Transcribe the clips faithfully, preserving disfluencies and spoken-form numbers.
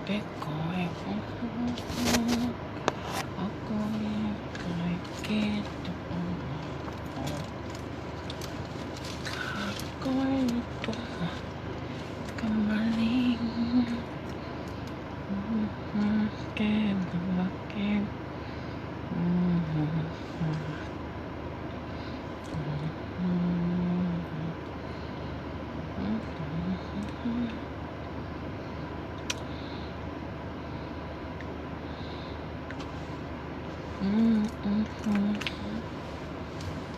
Pea ko e, ʻoku ʻikai ke tuʻu. Ka ko e tuʻu. Ka maling. Ke tuʻu ke.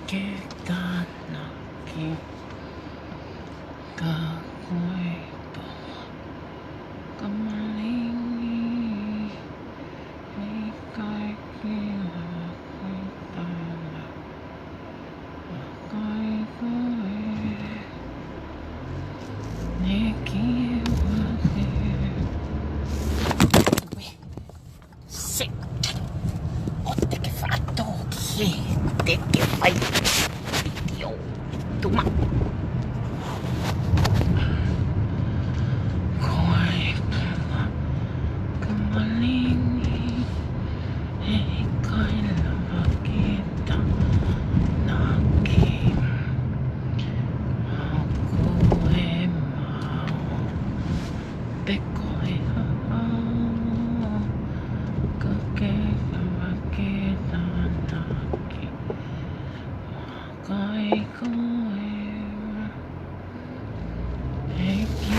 Ke tānaki ka ko e pō. Ka maling ʻikai ke laka tāna. Kai ko e neki vake. Se. ʻO te ke faʻatō ki he. Te ke fai. Video. Tuma. Ko e puna. Ka maling ʻikai lava ke tānaki. Ko e mau. Pe ko e hā. Ka ke lava ke tānaki. Kai ko e. Thank you.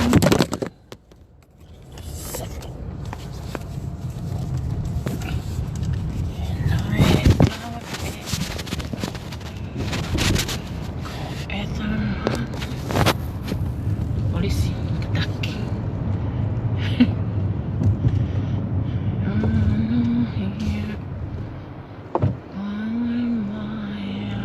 Olisi taki. Anu hia. Ai mai a.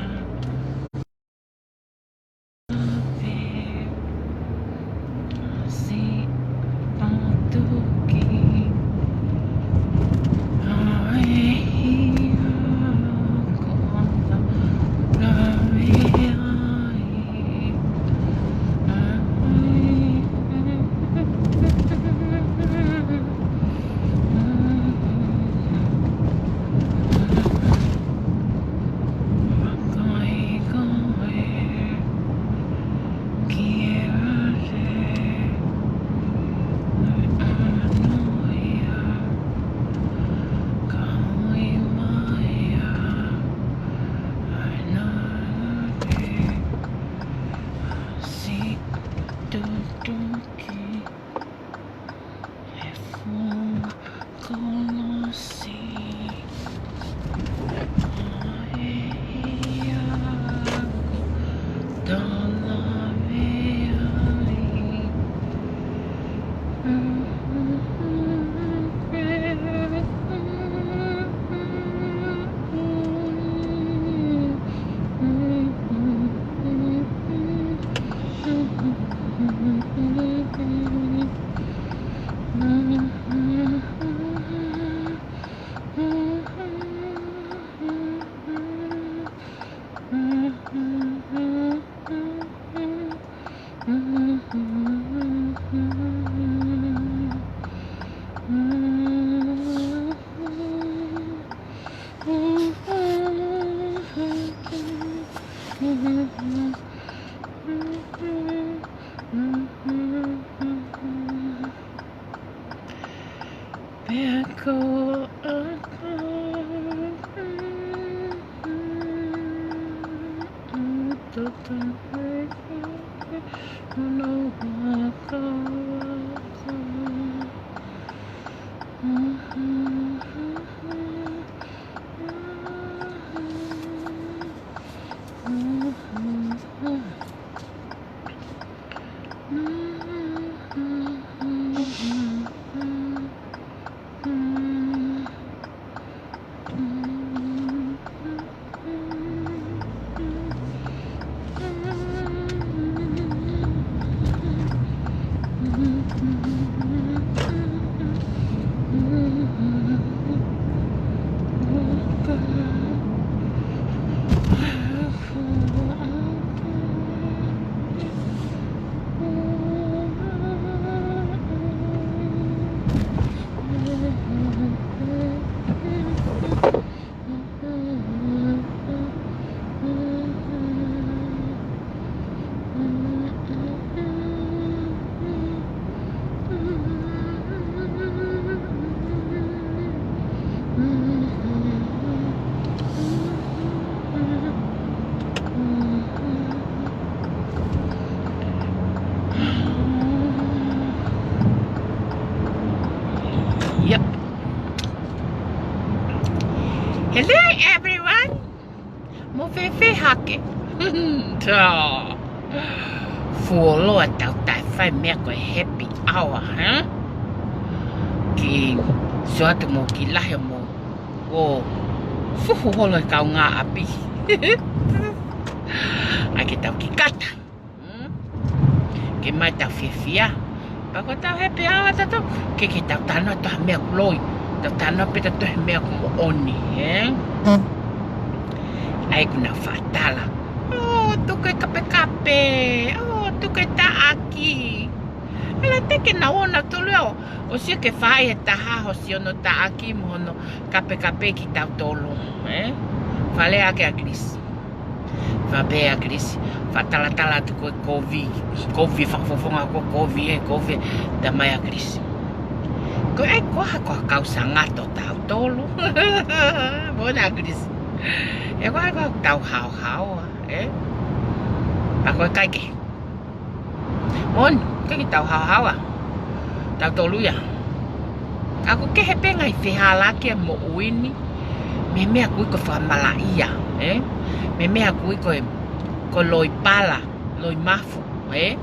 Pea ko e Yep. Hello everyone. Mou fēfē hake? Tā. Fuoloa tau taʻe fai meʻa ko e happy hour, hē? Ke sio atu mo ki lahi mo ō fuhu holo e kaungāʻapi. ʻAi ke tau ki kata. Hmm? Ke mai tau fiefia. Pea ko ʻetau happy hour ʻatautolu, ke ke tau talanoa atu ha meʻa ʻoku loi. Tau talanoa pē ʻatautolu he meʻa ʻoku moʻoni, hē? ʻAi ʻoku nau faʻa tala. ʻŌ, tuku e kapekape. ʻŌ, tuku e taʻaki. ʻAlu atu ke nau ō nautolu ia ʻo, ʻo sio ke fai e taha hono sio hono taʻaki mo hono kapekape kitautolu, hē? Fakalea ʻaki ʻa Kilisi. Fakalea ʻa Kilisi. Fakatalatala atu ko e kovi, kovi fakafofonga ko e kovi ē, kovi ē. Talamai ʻa Kilisi, ko e ʻai koā ha kau sangato tautolu? Moʻoni ʻa Kilisi. ʻE koā ha kau haohaoa, ē? Pea ko e ʻikai ke. Moʻoni, ʻikai ke tau haohaoa tautolu ia. Ka ʻoku kehe pē ngaahi fehālaaki ʻa e moʻui ni mei he meʻa ʻoku ui ko e fakamalaʻia, ē? Mei he meʻa ʻoku ui ko e, ko e loi pala, loi mafu, ē?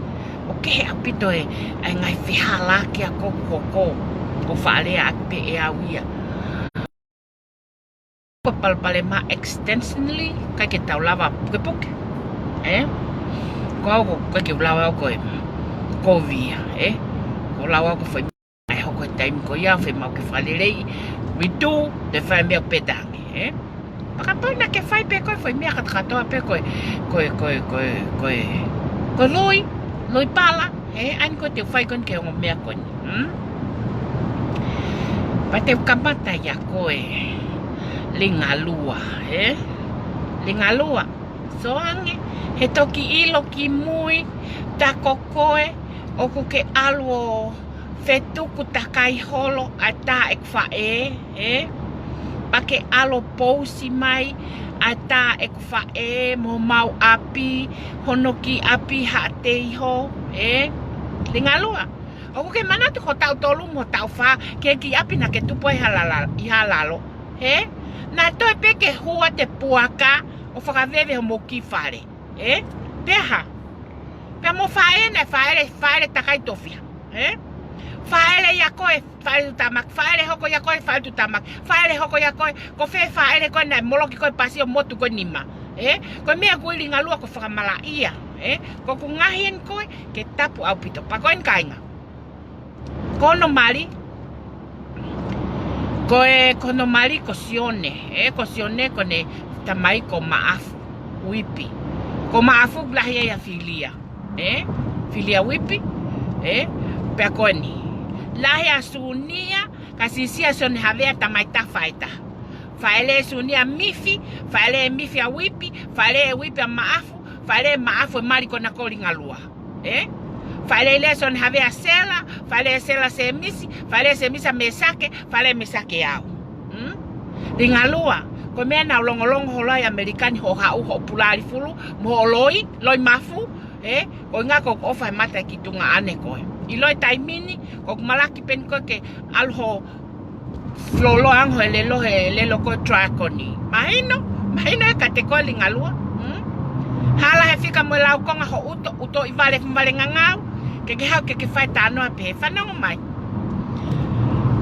ʻOku kehe ʻaupito e, ʻa e ngaahi fehālaaki ʻa ē ʻoku hoko, ʻoku fakalea ʻaki pē ʻe au ia. Ko e palopalema existentially, ʻikai ke tau lava pukepuke, ē? Ko au ʻoku ʻikai ke u lau au ko e kovi ia, ē? ʻOku ou lau au ko e foʻi meʻa ʻe hoko he taimi ko ia, ʻoku fiemaʻu ke fakaleleiʻi, redo, te fai meʻa pē tangi, ē? Fakapau naʻa ke fai pē ko e foʻi meʻa kātoa pē ko e, ko e, ko e, ko e, ko e, ko e loi, loi pala, ē? ʻAi ko e te u fai ko eni ki he ongo meʻa ko eni, hmm? Pea te u kamata ia ko e Lingalua, ē? Lingalua, sio ange, he toki ʻilo ki mui, tā ko koe, ʻoku ke ʻalu ʻo fetuku takai holo ʻa e tā ʻeku faʻē, ē? Pea ke ʻalu ʻo pousi mai ʻa e tā ʻeku faʻē mo homau ʻapi, hono kiʻi ʻapi Haʻateiho, ē? Lingalua, ʻoku ke manatu ko tautolu mo tau fā, ke kiʻi ʻapi naʻa ke tupu ai ʻi Halala-, ʻi Halalo, ē? Naʻa toe pē ke hū atu e puaka ʻo fakaveve homou kiʻi fale, ē? Pea hā? Pea mo faʻē naʻe faʻele, faʻele takai tofiha, ē? Faʻele ia ko e faʻele tuʻutāmaki, faʻele hoko ia ko e faʻele tuʻutāmaki, faʻele hoko ia ko e, ko fē faʻele ko ē naʻe moloki ko e pasi ʻo motu ko e nima, ē? Ko e meʻa ʻoku ui Lingalua ko e fakamalaʻia, ē? Ko ʻeku ngaahi eni ko ē, ke tapu ʻaupito. Pea ko eni kāinga. Ko hono mali, ko e, ko hono mali ko Sione, ē, ko Sione ko ʻene tamai ko Maʻafu Uipi. Ko Maʻafu lahi ai ʻa Filia, ē, Filia Uipi, ē, pea ko eni. Lahi ʻa Sunia, kae siʻisiʻi ʻa Sione Havea, tamai taha faʻē taha. Faʻele ʻe Sunia Mifi, faʻele ʻe Mifi ʻa Uipi, faʻele ʻe Uipi ʻa Maʻafu, faʻele ʻe Maʻafu e mali ko ena ko Lingalua. Ē? Faʻele leva ʻe Sione Havea ʻa Sela, faʻele ʻe Sela ʻa Semisi, faʻele ʻe Semisi ʻa Mesake, faʻele ʻe Mesake au. Hmm? Lingalua, ko e meʻa naʻa ku longolongo holo ai ʻAmelika ni hoʻo haʻu, hoʻo pulali fulu, mo hoʻo loi, loi mafu, ē? Ko e ʻuhinga ʻoku ʻofa he mata ki tuʻunga ʻaneafi ko ē. ʻIlo e taimi ni, ko ʻeku malaki pē eni ko ē ke ʻalu ʻo lolo ange he lelo, he lelo ko e dragon ni. Mahino, mahino ē kiate koe Lingalua. Hmm? Hala he fika mo e laukonga ho ʻuto, ʻuto ʻi vale, vale ngangau. Ke ke haʻu, ke ke fai talanoa pē, fanongo mai.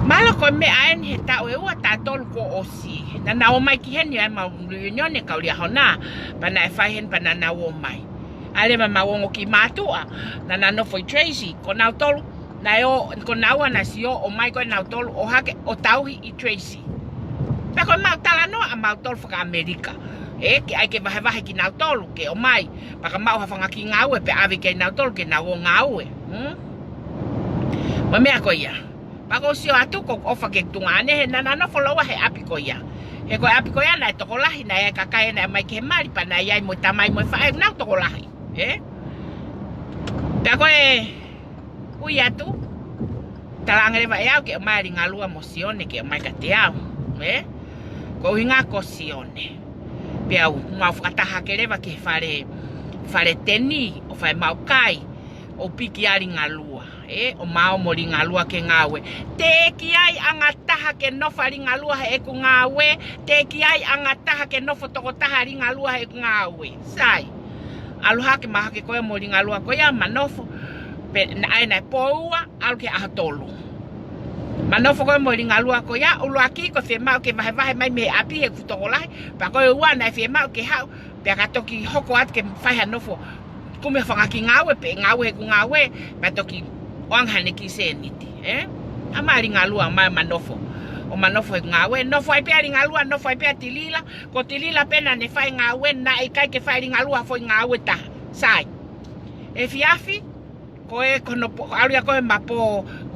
Mahalo ko e meʻa eni he taʻu ʻe ua taʻu ʻe tolu kuo ʻosi. Naʻa nau ō mai ki heni ʻa e mau reunion ʻa e kau Liahona. Pea naʻe fai heni pea naʻa nau ō mai. ʻAi leva ʻemau ongo kiʻi mātuʻa. Naʻa na nofo ʻi Tracy. Ko nautolu. Naʻe ō, ko naua naʻe siʻi ō mai ko ē nautolu ʻo hake ʻo tauhi ʻi Tracy. Pea ko ʻemau talanoa ʻamautolu faka-ʻAmelika. Ē, ke ʻai ke vahevahe kinautolu, ke ō mai. Pea ka maʻu ha fanga kiʻi ngāue pea ʻave kiate kinautolu ke nau ō ngāue. Hmm? Mo e meʻa ko ia. Pea ʻoku ou sio atu ʻoku ʻofa ki tuʻunga ʻaneafi he naʻa na nofo lōua he ʻapi ko ia. He ko e ʻapi ko ia naʻe tokolahi, naʻe ʻi ai e kakai naʻe ō mai ki he mali pea naʻe ʻi ai mo e tamai mo e faʻē, nau tokolahi. Ē? Pea ko e ui atu, talaange leva ʻe au ke ō mai ʻa Lingalua mo Sione ke ō mai kiate au, ē? Ko e ʻuhinga ko Sione. Pea u mau fakataha hake leva ki he fale, fale teni ʻo fai ʻemau kai ʻo piki ʻa Lingalua. ʻE, ʻo maʻu mo Lingalua ke ngāue. Teʻeki ai ʻanga taha ke nofo ʻa Lingalua heʻeku ngāue. Teʻeki ai ʻanga taha ke nofo tokotaha ʻa Lingalua heʻeku ngāue. Sai. ʻAlu hake, maʻu hake koe mo Lingalua ko ia, ma nofo. Pea naʻe, naʻe pō ua, ʻalu ki he ʻaho tolu. Ma nofo koe mo Lingalua ko ia, ʻuluaki ko e fiemaʻu ke vahevahe mai mei ʻapi heʻeku fuʻu tokolahi. Pea ko e ua naʻe fiemaʻu ke haʻu, pea ka toki hoko atu ke fai ha nofo. Kumi ha fanga kiʻi ngāue, pe ngāue heʻeku ngāue, pea toki ʻoange haʻane kiʻi sēniti, ē? ʻA maʻu ʻa Lingalua, maʻu, ma nofo. ʻO ma nofo heʻeku ngāue, nofo ai pē ʻa Lingalua, nofo ai pē ʻa Tilila, ko Tilila pē naʻa ne fai e ngāue, naʻe ʻikai ke fai ʻe Lingalua ha foʻi ngāue ʻe taha. Sai. Efiafi, ko e, ko hono pō, ʻalu ia ko e ma pō,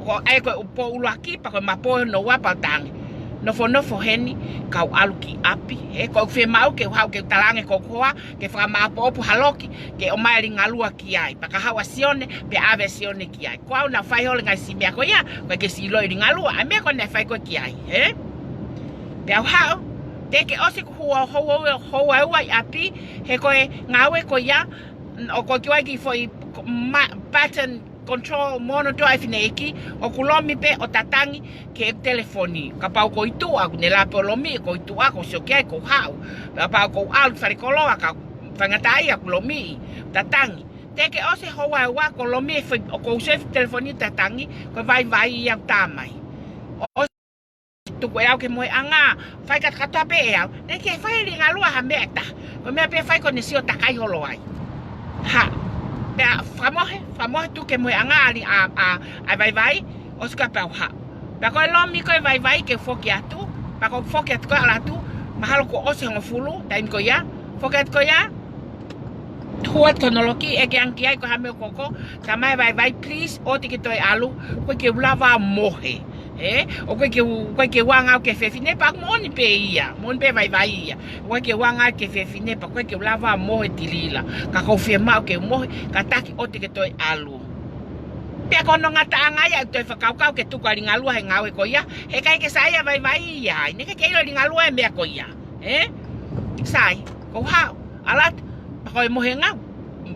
ko e, ko e pō ʻuluaki, pea ko e ma pō hono ua pea u tangi. Nofo, nofo heni, kau ʻalu ki ʻapi. Ē, ʻoku ou fiemaʻu ke u haʻu ke u talaange ki hoku hoa, ke fakamāʻopoʻopo ha loki, ke ʻomai ʻa Lingalua ki ai. Pea ka haʻu ʻa Sione, pea ʻave ʻa Sione ki ai. Ko au naʻa ku fai holo e ngaahi siʻi meʻa ko ia, ʻoku ʻikai ke siʻi ʻilo ʻe Lingalua ʻa e meʻa ko ē naʻe fai ko ē ki ai, ē? Pea u haʻu, teʻeki ʻosi houa, houa, houa ua ʻi ʻapi, he ko e ngāue ko ia, ʻoku ʻikai ke ʻi ai ha kiʻi foʻi ma-, button control monitor ʻa e fineʻeiki, ʻoku lomi pē ʻo tatangi ki he telefoni. Kapau ʻoku ou ʻi tuʻa, ʻoku ne lava pē ʻo lomi, ʻoku ou ʻi tuʻa, ʻoku ou sio ki ai, ʻoku ou haʻu. Pea kapau ʻoku ou ʻalu ki falekoloa, ka faingataʻaʻia, ʻoku lomi, tatangi. Teʻeki ʻosi houa ua, ʻoku lomi e foʻi, ʻoku ou sio ki he telefoni tatangi, ko e vaivai ia ʻoku tā mai. ʻO tuku ʻe au ki he mohenga, fai kātoa pē ʻe au. Teʻeki ke fai ʻe Lingalua ha meʻa ʻe taha. Ko e meʻa pē ʻe fai ko ʻene sio takai holo ai. Hā. Pea fakamohe, fakamohe tuku ki he mohenga ʻa Li-, ʻa, ʻa, ʻa e vaivai, ʻosi ko ia pea u haʻu. Pea ko e lomi ko ē vaivai ke foki atu, pea ko e foki atu ko ē ʻalu atu, mahalo kuo ʻosi e hongofulu, taimi ko ia, foki atu ko ia, hū atu ki hono loki, ʻeke ange ki ai ko e hā e meʻa ʻoku hoko, talamai ʻe he vaivai, please, ʻoua te ke toe ʻalu, ʻoku ʻikai ke u lava ʻo mohe. Ē, ʻoku ʻikai ke u, ʻoku ʻikai ke u anga au ki he fefine, pea moʻoni pē ia, moʻoni pē vaivai ia. ʻOku ʻikai ke u anga au ki he fefine, pea ʻoku ʻikai ke u lava ʻo mohe Tilila. Ka ʻoku ou fiemaʻu ke u mohe, kātaki ʻoua te ke toe ʻalu. Pea ko hono ngataʻanga ia ʻeku toe fakakaukau ke tuku ʻa Lingalua he ngāue ko ia, he ʻikai ke saiʻia e vaivai ia ai, naʻe ʻikai ke ʻilo ʻe Lingalua e meʻa ko ia. Ē? Sai, ʻoku ou haʻu, ʻalu atu, pea ko e mohenga,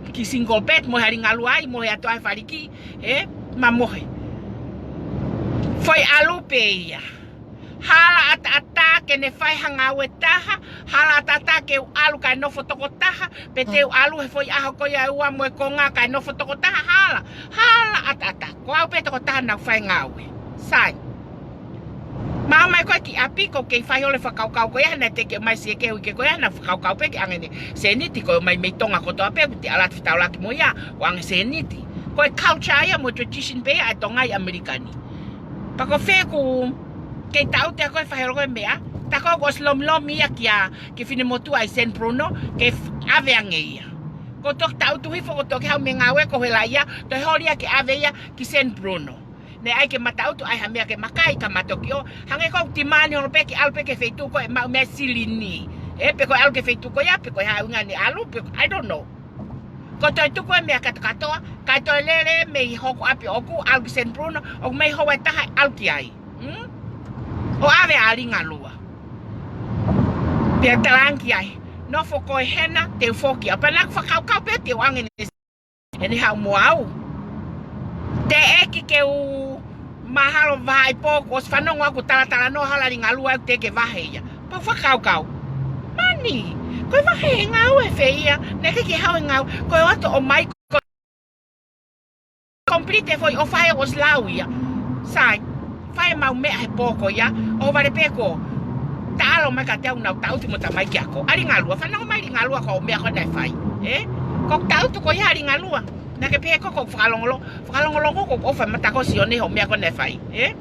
kiʻi single bed, mohe ʻa Lingalua ai, mohe atu ai he faliki, ē? Ma mohe. Foʻi ʻalu pē ia. Hala ʻataʻatā ke ne fai ha ngāue ʻe taha, hala ʻataʻatā ke u ʻalu kae nofo tokotaha, pe te u ʻalu he foʻi ʻaho ko ia ʻe ua mo e konga kae nofo tokotaha, hala, hala ʻataʻatā. Ko au pē tokotaha naʻa ku fai e ngāue. Sai. Ma ō mai ko ē ki ʻapi ʻoku ou kei fai holo e fakakaukau ko ia, naʻe teʻeki ke ʻomai siʻi ʻe ke uike ko ia, naʻa ku fakakaukau pē ke ʻoange ʻene sēniti, ko e ʻomai mei Tonga kotoa pē, ʻoku te ʻalu atu fetaulaki mo ia, ʻo ʻoange sēniti. Ko e culture ia mo e tradition pē ia ʻa e Tonga ʻi ʻAmelika ni. Pea ko fē ʻoku kei taʻutu ʻe koe e fai holo ko ē e meʻa, tā ko ē kuo ʻosi lomilomi ia kia, ki he finemotuʻa ʻi San Bruno, ke f-, ʻave ange ia. Kuo toki taʻutu hifo, kuo toki haʻu mei he ngāue ko ē he laia, toe holi ia ke ʻave ia ki San Bruno. Naʻe ʻai ke ma taʻutu, ʻai ha meʻa ke ma kai, ka ma toki ō. Hangē ko ʻeku timani holo pē ke ʻalu pē ki he feituʻu ko ē ʻe maʻu mei ai e silini. Ē, pe ko e ʻalu ki he feituʻu ko ia, pe ko e hā e ʻuhinga ʻene ʻalu, pe ko, I don't know. Ko e toe tuku e meʻa kātokātoa, kae toe lele mei hoku ʻapi ʻoʻoku, ʻalu ki San Bruno, ʻoku mei houa ʻe taha ʻalu ki ai. Hmm? ʻO ʻave ʻa Lingalua. Pea talaange ki ai, nofo koe hena, te u foki au. Pea naʻa ku fakakaukau pē te u ʻoange ʻene, ʻene haʻu mo au. Teʻeki ke u mahalo vahaʻa i pō, kuo ʻosi fanongo au ʻoku talatalanoa holo ʻa Lingalua ʻoku teʻeki ke vahe ia. Pea u fakakaukau. Mani, ko e vahe e ngāue fē ia, naʻe ʻikai ke haʻu e ngāue, ko e ō atu ʻo ʻomai ko e complete e foʻi ʻofa he ʻosi lau ia. Sai, fai ʻemau meʻa he pō ko ia, ʻohovale pē koe. Taʻalo mai kiate au naʻa ku taʻutu mo talamai kia koe. ʻA Lingalua, fanongo mai Lingalua ko e meʻa ko ē naʻe fai. Ē? Ko ʻeku taʻutu ko ia ʻa Lingalua. Naʻa ke pehē ko ʻeku fakalongolongo, fakalongolongo ko ʻeku ʻofa mata ko Sione hoʻo meʻa ko ē naʻe fai. Ē?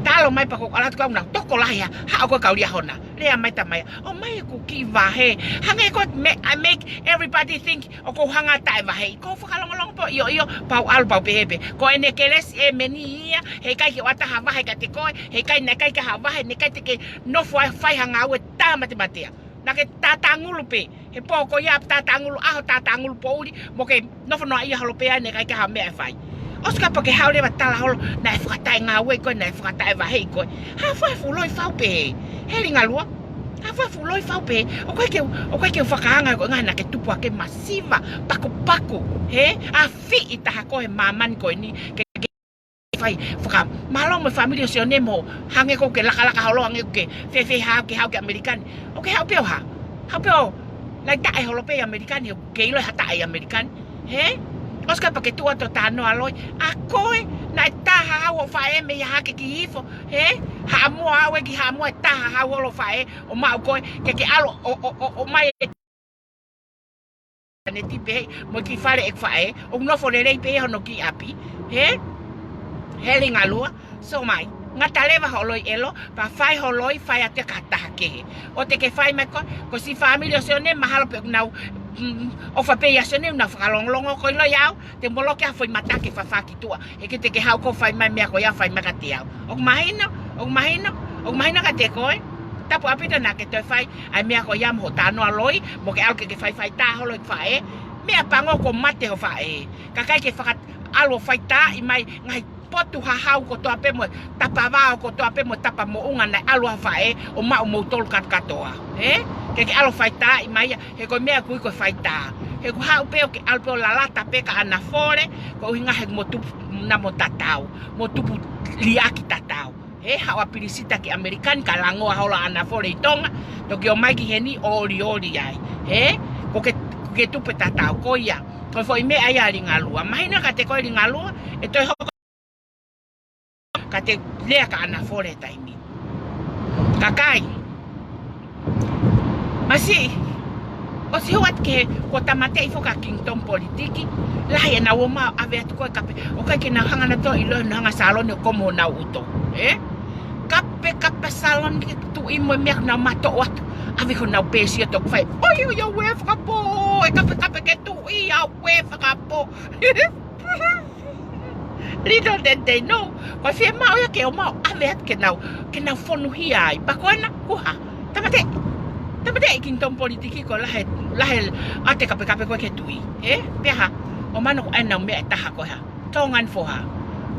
Taʻalo mai pea ko e ʻalu atu ko ē naʻa ku tokolahi ia, haʻu ko ē kau lia hona. Lea mai tamai, ʻomai ʻeku kiʻi vahe. Hangē ko e me-, I make everybody think ʻoku ou hanga ʻo taʻe vaheʻi. Ko e fakalongolongo pē ʻio ʻio, pea u ʻalu pea u pehē pē. Ko ʻene kelesi ʻa e meni ia, heʻikai ke ʻoatu ha vahe kiate koe, heʻikai naʻe ʻikai ke ha vahe, naʻe ʻikai te ke nofo ai fai ha ngāue tāmatematea. Naʻa ke tātāngulu pē, he pō ko ia tātāngulu ʻaho, tātāngulu poʻuli, mo ke nofo noaʻia holo pē ai naʻe ʻikai ke ha meʻa ʻe fai. ʻOsi ko ia pea ke haʻu leva ʻo tala holo, naʻe fakataʻe ngāueʻi koe, naʻe fakataʻe vaheʻi koe. Hā fai fuʻu loi fau pē, he Lingalua. Ka fai fuʻu loi fau pē, ʻoku ʻikai ke, ʻoku ʻikai ke fakaanga ko e ngaahi naʻa ke tupu ʻaki e masiva, pakupaku, hē? ʻAfii taha ko e māmani ko eni, ke, ke fai, fakamālō mo e fāmili ʻo Sione mo, hangē ʻoku ke lakalaka holo, hangē ʻoku ke fēfē haʻu ke haʻu ki ʻAmelika ni. ʻOku ke haʻu pē ʻo hā? Haʻu pē ʻo, lai taʻe holo pē ʻi ʻAmelika ni, ʻoku ke ʻilo ha taʻe ʻi ʻAmelika ni. Hē? ʻOsi ka pea ke tuʻu atu ʻo talanoa loi. ʻA koe, naʻe tā hahau hoʻo faʻē mei Hahake ki Hihifo. Hē? Haʻamoa ʻave ki Haʻamoa, tā hahau holo hoʻo faʻē, ʻo maʻu koe, ke ke ʻalu ʻo, ʻo, ʻo, ʻomai e neti pē, mo e kiʻi fale ʻeku faʻē, ʻoku nofo lelei pē hono kiʻi ʻapi. Hē? Heli ngalua. So mai, ngata leva hoʻo loi ʻelo, pea fai hoʻo loi, fai atu ki ha taha kehe. ʻOua te ke fai mai koe, ko siʻi fāmili ʻo Sione, mahalo pē ʻoku nau, mm, ʻofa pē ʻia Sione, ʻoku nau fakalongolongo, ko e loi au, te moloki ha foʻi mata ke fafā ki tuʻa. He ʻikai te ke haʻu koe ʻo fai mai e meʻa ko ia, fai mai kiate au. ʻOku mahino, ʻoku mahino, ʻoku mahino kiate koe. Tapu ʻaupito naʻa ke toe fai ʻa e meʻa ko ia mo hoʻo talanoa loi, mo ke ʻalu ke ke faifai tā holo e faʻē. Meʻapango kuo mate hoʻo faʻē. Ka ʻikai ke fakaʻalu ʻo fai tā ʻi mai ngaahi potu hahau kotoa pē mo e tapa vao kotoa pē mo e tapa moʻunga naʻe ʻalu ai e faʻē ʻo maʻu moutolu kātoa. Hē? Ke ke ʻalu ʻo fai tā ʻi mai ia, he ko e meʻa ʻoku ui ko e fai tā. He ʻoku haʻu pē ʻo ke ʻalu pē ʻo lalata pē kia Anafole, ko e ʻuhinga he mo tupu, na mo tatau, mo tupu liʻaki tatau. Hē, haʻu ʻo pilisita ki ʻAmelika ni ka langoa holo ʻa Anafole ʻi Tonga, toki ō mai ki heni ʻo olioli ai. Hē? Ko ke, ko ke tupu e tatau ko ia. Ko e foʻi meʻa ia Lingalua. Mahino kiate koe Lingalua, ʻe toe hoko ka te lea kia Anafole he taimi. Kakai. Masiʻi. ʻOsi hua ke, kuo tāmateʻi foki ʻa e Kingdom Politiki. Lahi ʻenau ō mai ʻo ʻave atu ko e kape. ʻOku ʻikai ke nau hanga nautolu ʻo ʻilo naʻa hanga ʻe Saloni ʻo komo honau ʻuto. Ē? Kape, kape Saloni ki he tuʻi mo e meʻa naʻa nau mātuʻaki atu. ʻAve honau peesi ʻo toki fai. ʻOi, ʻoi, ʻauē fakapō. ʻE kape, kape ki he tuʻi, ʻauē fakapō. Little did they know. Ko e fiemaʻu ia ke ō mai ʻo ʻave atu ke nau, ke nau fonuhia ai. Pea ko ena, kuo hā. Tāmateʻi. Tāmateʻi e Kingdom Politiki ko e lahi, lahi ʻa e kapekape ko ē ki he tuʻi. Ē? Pea hā. ʻO mahino ko ʻenau meʻa ʻe taha ko e hā. Tongan for hā.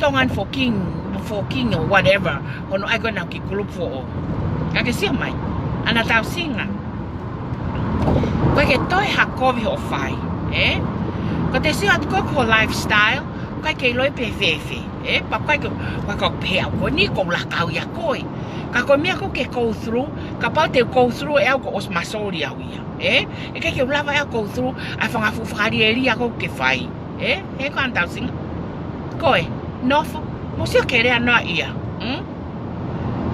Tongan for king, for king or whatever. Hono ʻai ko ē ʻenau kiʻi group for all. Ka ke sio mai. ʻAna Tausinga. ʻOku ʻikai ke toe ha kovi hoʻo fai, ē? Ko ʻete sio atu ko ē ki ho lifestyle, ʻoku ʻikai ke ʻiloʻi pe fēfē, ē? Pea ʻoku ʻikai ke, ʻoku ʻikai ke pehē au ko eni ʻoku ou lakau ʻia koe. Ka ko e meʻa ʻoku ke go through, kapau te u go through ʻe au kuo ʻosi masoli au ia, ē? ʻE ʻikai ke u lava ʻe au go through ʻa e fanga fuʻu fakalielia ʻoku ke fai. Ē, he ko ʻAna Tausinga. Ko e, nofo, mou sio ki he lea noa ia. Mm?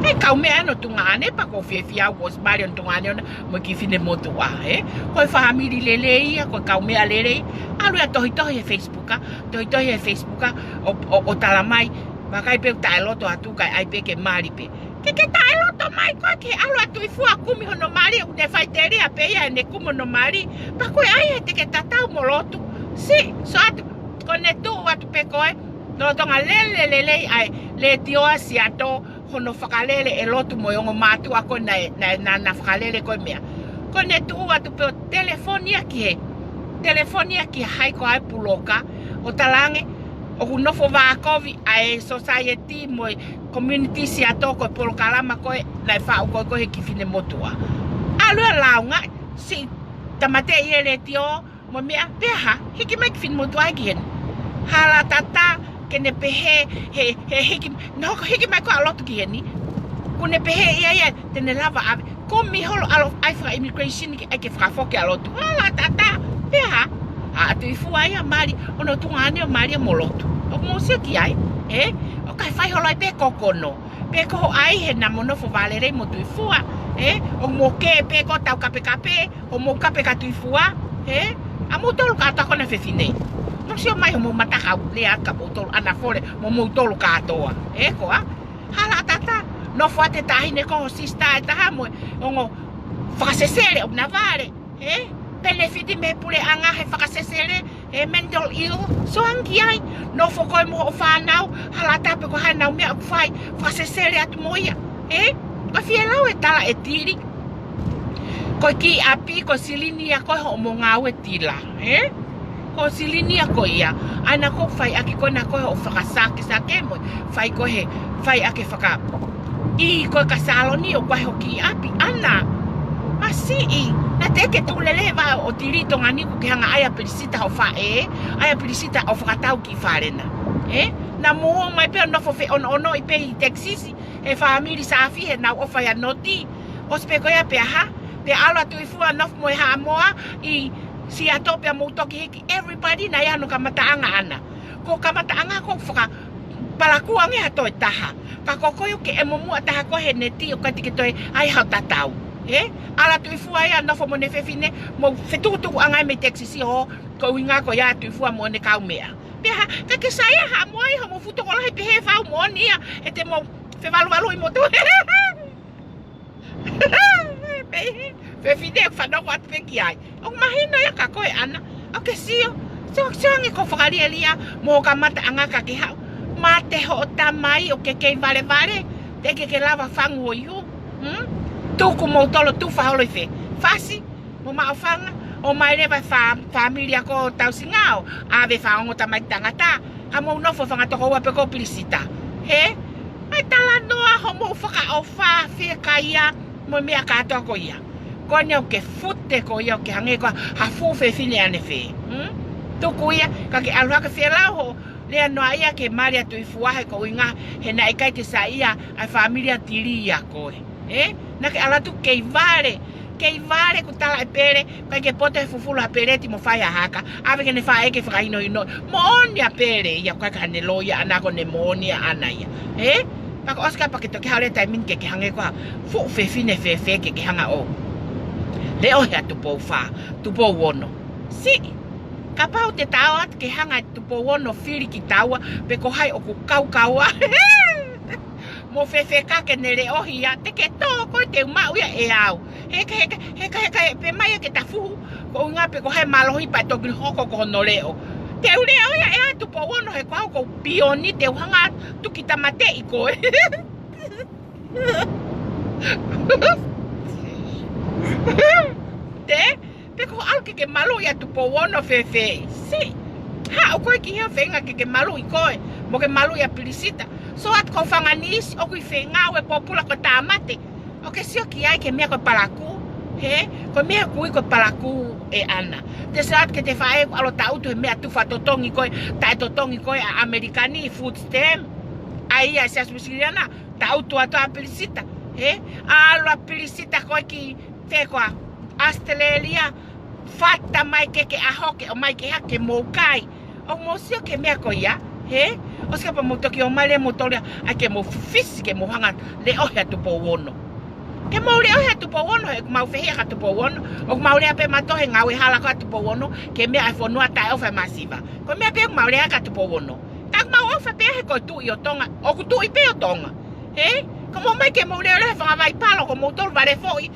ʻE kaumeʻa hono tuongaʻane, pea ʻoku ou fiefia au kuo ʻosi mali hono tuongaʻane ʻona, mo e kiʻi finemotuʻa, ē? Ko e fāmili lelei ia, ko e kaumeʻa lelei. ʻAlu ia ʻo tohitohi he Facebook, ʻa. Tohitohi he Facebook, ʻa. ʻO, ʻo, ʻo tala mai. Vakai pē ʻoku taʻeloto atu, kae ʻai pē ke mali pē. Ke ke taʻeloto mai koe ki he ʻalu ʻa Tuʻifua kumi hono mali, ʻoku ne faʻiteliha pē ia heʻene kumi hono mali. Pea ko e ʻai he te ke tatau mo lotu. Siʻi, sio atu, ko ʻene tuʻu atu pē ko ē, lolotonga lele lelei ʻa e Letiō ʻa Siato, hono fakalele e lotu mo e ongo mātuʻa ko ē naʻe, naʻe, naʻa na fakalele ko e meʻa. Ko ʻene tuʻu atu pē ʻo telefoni ia ki he, telefoni ia ki he hai ko ā e puloka, ʻo talaange, ʻoku nofo vākovi ʻa e society mo e community Siato ko e polokalama ko ē naʻe faʻu ko ē ko ē he kiʻi finemotuʻa. ʻAlu ia ʻo lāunga, siʻi tāmateʻi e Letiō, mo e meʻa, pea hā, hiki mai e kiʻi finemotuʻa ki heni. Hala tata, ke ne pehē, he, he hiki, nofo hiki mai ko ē ʻo lotu ki heni. Kuo ne pehē ia ia, te ne lava ʻave. Kumi holo ʻalu ʻai faka-immigration ke ʻai ke fakafoki ʻa lotu. Hala tata, pea hā, ʻa Tuʻifua ia mali, hono tuongaʻane ʻo mali ia mo lotu. ʻOku mou sio ki ai, ē? ʻOku ʻikai fai holo ai pē ko kono. Pē ko hoʻo ʻai he naʻa mo nofo vālelei mo Tuʻifua, ē? ʻOku mou kē pē ko ʻetau kapekape, ʻo mou kape kia Tuʻifua, ē? ʻA moutolu kātoa ko ena fefine. Mou sio mai hoʻomou mata kau lea kia moutolu ʻAna Fole, mo moutolu kātoa, ē koā? Hala tata, nofo atu e taʻahine ko ho sister ʻe taha mo e ongo fakasesele ʻoku na vale, ē? Penefiti mei he puleʻanga he fakasesele, ē, mental ill, sio ange ki ai, nofo koe mo hoʻo fānau, hala tata pē ko e hā ʻenau meʻa ʻoku fai, fakasesele atu mo ia, ē? Ko e fie lau e tala ʻe Tili. Ko e kiʻi ʻapi, ko e silini ia ko ē hoʻomou ngāue tila, ē? Ko e silini ia ko ia, ʻa ena ʻoku fai ʻaki ko ena ko ē hoʻo fakasakesake mo, fai ko ē he, fai ʻaki e faka, ʻi ko ē kia Saloni ʻoku ʻi ai ho kiʻi ʻapi, ʻana. Siʻi, naʻe teʻeki ke tuʻu lelei e vaʻe ʻo Tili Tonga ni kuo ke hanga ʻai ʻa Pilisita hoʻo faʻē, ʻai ʻa Pilisita ʻo fakatau ki fale na. Ē? Naʻa mou ō mai pē ʻo nofo feʻonoʻonoʻi pē ʻi Texas, he fāmili Saafi heʻenau ʻofa ʻia Noti. ʻOsi pē ko ia pea hā, pea ʻalu ʻa Tuʻifua nofo mo e Haʻamoa ʻi Seattle pea mou toki hiki everybody naʻe ʻi ai hano kamataʻanga ʻana. Ko e kamataʻanga ko e faka- palakū ange ha toe taha. Ka ko koe ʻoku ke ʻemo muʻa taha koe he neti ʻoku ʻikai te ke toe ʻai haʻo tatau. Ē? ʻAlu ʻa Tuʻifua ia ʻo nofo mo ʻene fefine, mou fetukutukuʻanga ia mei Texas ʻo, ko e ʻuhinga ko ia ʻa Tuʻifua mo ʻene kaumeʻa. Pea hā, ka ke saiʻia Haʻamoa ʻi hoʻomou fuʻu tokolahi pehē fau moʻoni ia, ʻe te mou fevaluvaluʻi moutolu. Pea hē, fefine ʻoku fanongo atu pē ki ai. ʻOku mahino ia kia koe ʻAna. ʻOku ke sio, sio, sio ange ko e fakalielia mo e kamataʻanga ka ke haʻu. Mate hoʻo tamai ʻoku ke kei valevale. Teʻeki ke ke lava fangu ho ihu. Hmm? Tuku moutolu ʻo tufa holo ʻi fē? Fasi mo Maʻufanga, ʻomai leva e fā-, fāmili ako tausinga ʻo ʻave e fā ongo tamaiki tangata, ka mou nofo fanga tokoua pē ko Pilisita. Hē? ʻAi talanoa hoʻomou fakaʻofa fiekaia mo e meʻa kātoa ko ia. Ko eni ʻoku ke fute ko ia ʻoku ke hangē ko ha fuʻu fefine ʻanefē. Hmm? Tuku ia, ka ke ʻalu hake ʻo felau hoʻo lea noaʻia ki he mali ʻa Tuʻifua he ko e ʻuhinga he naʻe ʻikai te saiʻia ʻa e fāmili ʻa Tili ʻia koe. Ē? Naʻa ke ʻalu atu kei vale, kei vale kuo tala ʻe Pele, ʻikai ke poto he fufulu ha peleti mo fai ha haka, ʻave ki heʻene faʻē ke fakahinohinoʻi. Moʻoni ʻa Pele ia, ʻikai ko haʻane loia ʻana ko ʻene moʻoni ʻana ia. Ē? Pea ko e ʻosi ka pea ke toki haʻu leva he taimi ni ke ke hangē ko ha fuʻu fefine fēfē ke ke hanga ʻo leʻohi ʻa Tupou Fā, Tupou Ono. Siʻi, kapau te tau ō atu ke hanga ʻe Tupou Ono ʻo fili kitaua, pe ko hai ʻoku kaukaua mo fefeka ke ne leʻohi ia, te ke tō koe te u maʻu ia ʻe au. Heka, heka, heka, heka, pē mai ia ke ta fuhu, ko e ʻuhinga pe ko hai mālohi pea toki hoko ko hono leʻo. Te u leʻo ia ʻe au Tupou Ono he ko au ko e pioni, te u hanga atu ki tāmateʻi koe. Te, pe ko e ʻalu ke ke maluʻi ʻa Tupou Ono fēfē? Siʻi, haʻu koe ki hē ʻo feinga ke ke maluʻi koe, mo ke maluʻi ʻa Pilisita. So atu ko Fanganisi ʻoku ʻi fē ngāue pōpula ko e tāmate. ʻOku ke sio ki ai ki he meʻa ko e palakū, hē? Ko e meʻa ʻoku ui ko e palakū ē ʻAna. Te sio atu ki heʻete faʻē ʻoku ʻalu ʻo tangutu he meʻa tufa totongi ko ē, taʻetotongi ko ē ʻa ʻAmelika ni, food stamp. ʻAi ia ʻe Siaosi Uēsiliana, tangutu atu ʻa Pilisita, hē? ʻAlu ʻa Pilisita ko ē ki fē koā, ʻAositelēlia, fata mai ke ke ʻaho ke ʻomai ke hake mou kai. ʻOku mou sio ki he meʻa ko ia, hē? ʻOsi ka pea mou toki ō mai leva moutolu ia, ʻai ke mou fifisi ke mou hanga ʻo leʻohi ʻa Tupou Ono. Ke mou leʻohi ʻa Tupou Ono, he ʻoku mau fehiʻa kia Tupou Ono, ʻoku mau lea pē mautolu he ngāue hala ko ē ʻa Tupou Ono, ki he meʻa ʻa e fonua taʻeʻofa ʻe masiva. Ko e meʻa pē ʻoku mau lea ki ai kia Tupou Ono. Ka ʻoku mau ʻofa pē he ko e tuʻi ʻo Tonga, ʻoku tuʻi pē ʻo Tonga. Hē? Ka mou ō mai ke mou leʻoleʻo he fanga vai palo, ko moutolu vale foʻi.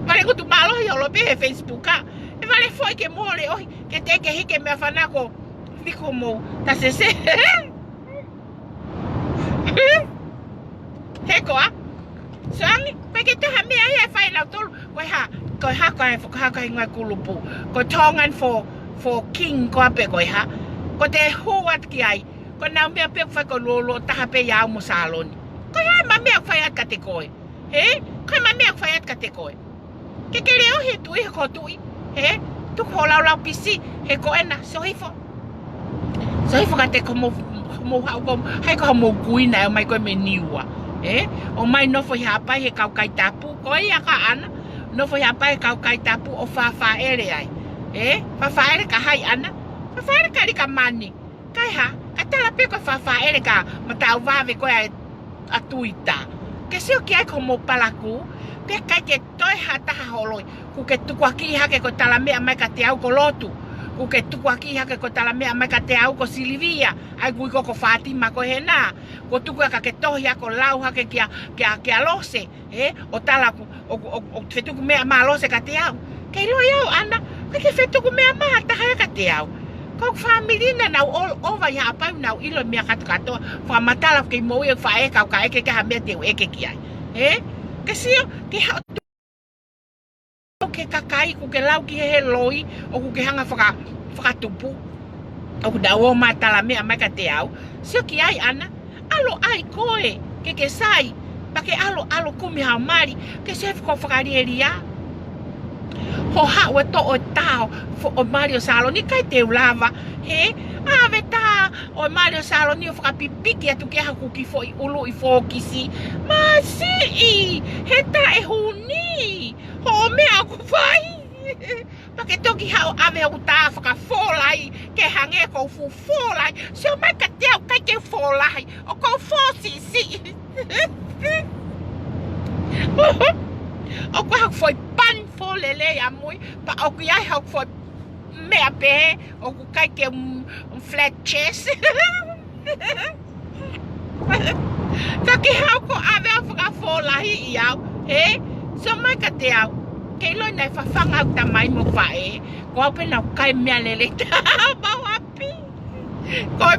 Vale ngutu mālohi holo pē he Facebook ā. ʻE vale foʻi ke mou leʻohi, ke teʻeki ke hiki e meʻafana ko Niko mo Tasese. Hē koā? Sio ange, ʻikai ke toe ha meʻa ia ʻe fai ʻe nautolu. Ko e hā, ko e hā, ko e hā, ko e hā, ko e hā e hingoa e kulupu? Ko e Tongan for, for King koā pe ko e hā? Ko ʻete hū atu ki ai, ko ʻenau meʻa pē ʻoku fai ko e luo, luo taha pē ʻia au mo Saloni. Ko e hā ʻema meʻa ʻoku fai atu kiate koe? Hē? Ko e hā ʻema meʻa ʻoku fai atu kiate koe? Ke ke leʻohi e tuʻi he ko e tuʻi, hē? Tuku hoʻo laulau pisi, he ko ena, sio hifo. Sio hifo kiate ko hoʻomou, hoʻomou haʻu ko, hai ko hoʻomou kuini ʻoku ō mai ko ē mei Niua, hē? ʻOmai nofo ʻi Haʻapai he kau kai tapu, ko ia ko ʻAna, nofo ʻi Haʻapai he kau kai tapu ʻo fāfāʻele ai, hē? Fāfāʻele kia hai ʻAna? Fāfāʻele kia Lika Mani. Ka e hā, ka tala pē ko e fāfāʻele kia Mataʻuvave ko ē ʻa e, ʻa Tuita. Ke sio ki ai ko hoʻomou palakū, pea ʻikai ke toe ha taha holoi. Kuo ke tukuakiʻi hake ko e talameʻa mai kiate au ko Lotu. Kuo ke tukuakiʻi hake ko e talameʻa mai kiate au ko Silivia. ʻAi kui ko ko Fātima ko ē hena. Kuo tuku ia ka ke tohi ʻo lau hake kia, kia, kia Lose. Hē, ʻo tala ʻoku, ʻoku, ʻoku, ʻoku fetuku meʻa maʻa Lose kiate au. Kei ʻilo ʻe au ʻAna, ʻikai ke fetuku meʻa maʻa ha taha ia kiate au. Ko e fāmili naʻa nau all over ʻi Haʻapai, nau ʻilo e meʻa kātoa. Fakamatala kei moʻui e faʻē kau ka ʻeke ki ha meʻa te u ʻeke ki ai. Hē? Ke sio, ke haʻu ki he kakai, kuo ke lau ki he loi, ʻoku ke hanga faka-, fakatupu. ʻOku nau ō mai ʻo talameʻa mai kiate au. Sio ki ai ʻAna, ʻalu ʻai koe, ke ke sai. Pea ke ʻalu, ʻalu kumi haʻo mali, ke se fako fakalielia. Hoʻo haʻu ʻo toʻo e tā ʻo, fo-, ʻo mali ʻo Saloni, ʻikai te u lava, hē? ʻAve tā ʻo mali ʻo Saloni ʻo fakapipiki atu ki ai haku kiʻi foʻi ʻuluʻi fōkisi. Masiʻi, he taʻehuni, hoʻo meʻa ʻoku fai. Pea ke toki haʻu ʻo ʻave hoku tā fakafōlahi, ke hangē ʻoku ou fuʻu fōlahi. Sio mai kiate au, ʻikai ke u fōlahi, ʻoku ou fōsiʻisiʻi. ʻOku ʻi ai haku foʻi pani fōlelei ʻamui, pea ʻoku ʻi ai haku foʻi meʻa pehē, ʻoku ʻikai ke, mm, flat chest. Ka ke haʻu ʻo ʻave ʻo fakafōlahiʻi au, hē? Sio mai kiate au, ke ʻilo naʻe fafanga ʻeku tamai mo faʻē, ko au pē naʻa ku kai meʻa lelei, mau ʻapi. Ko e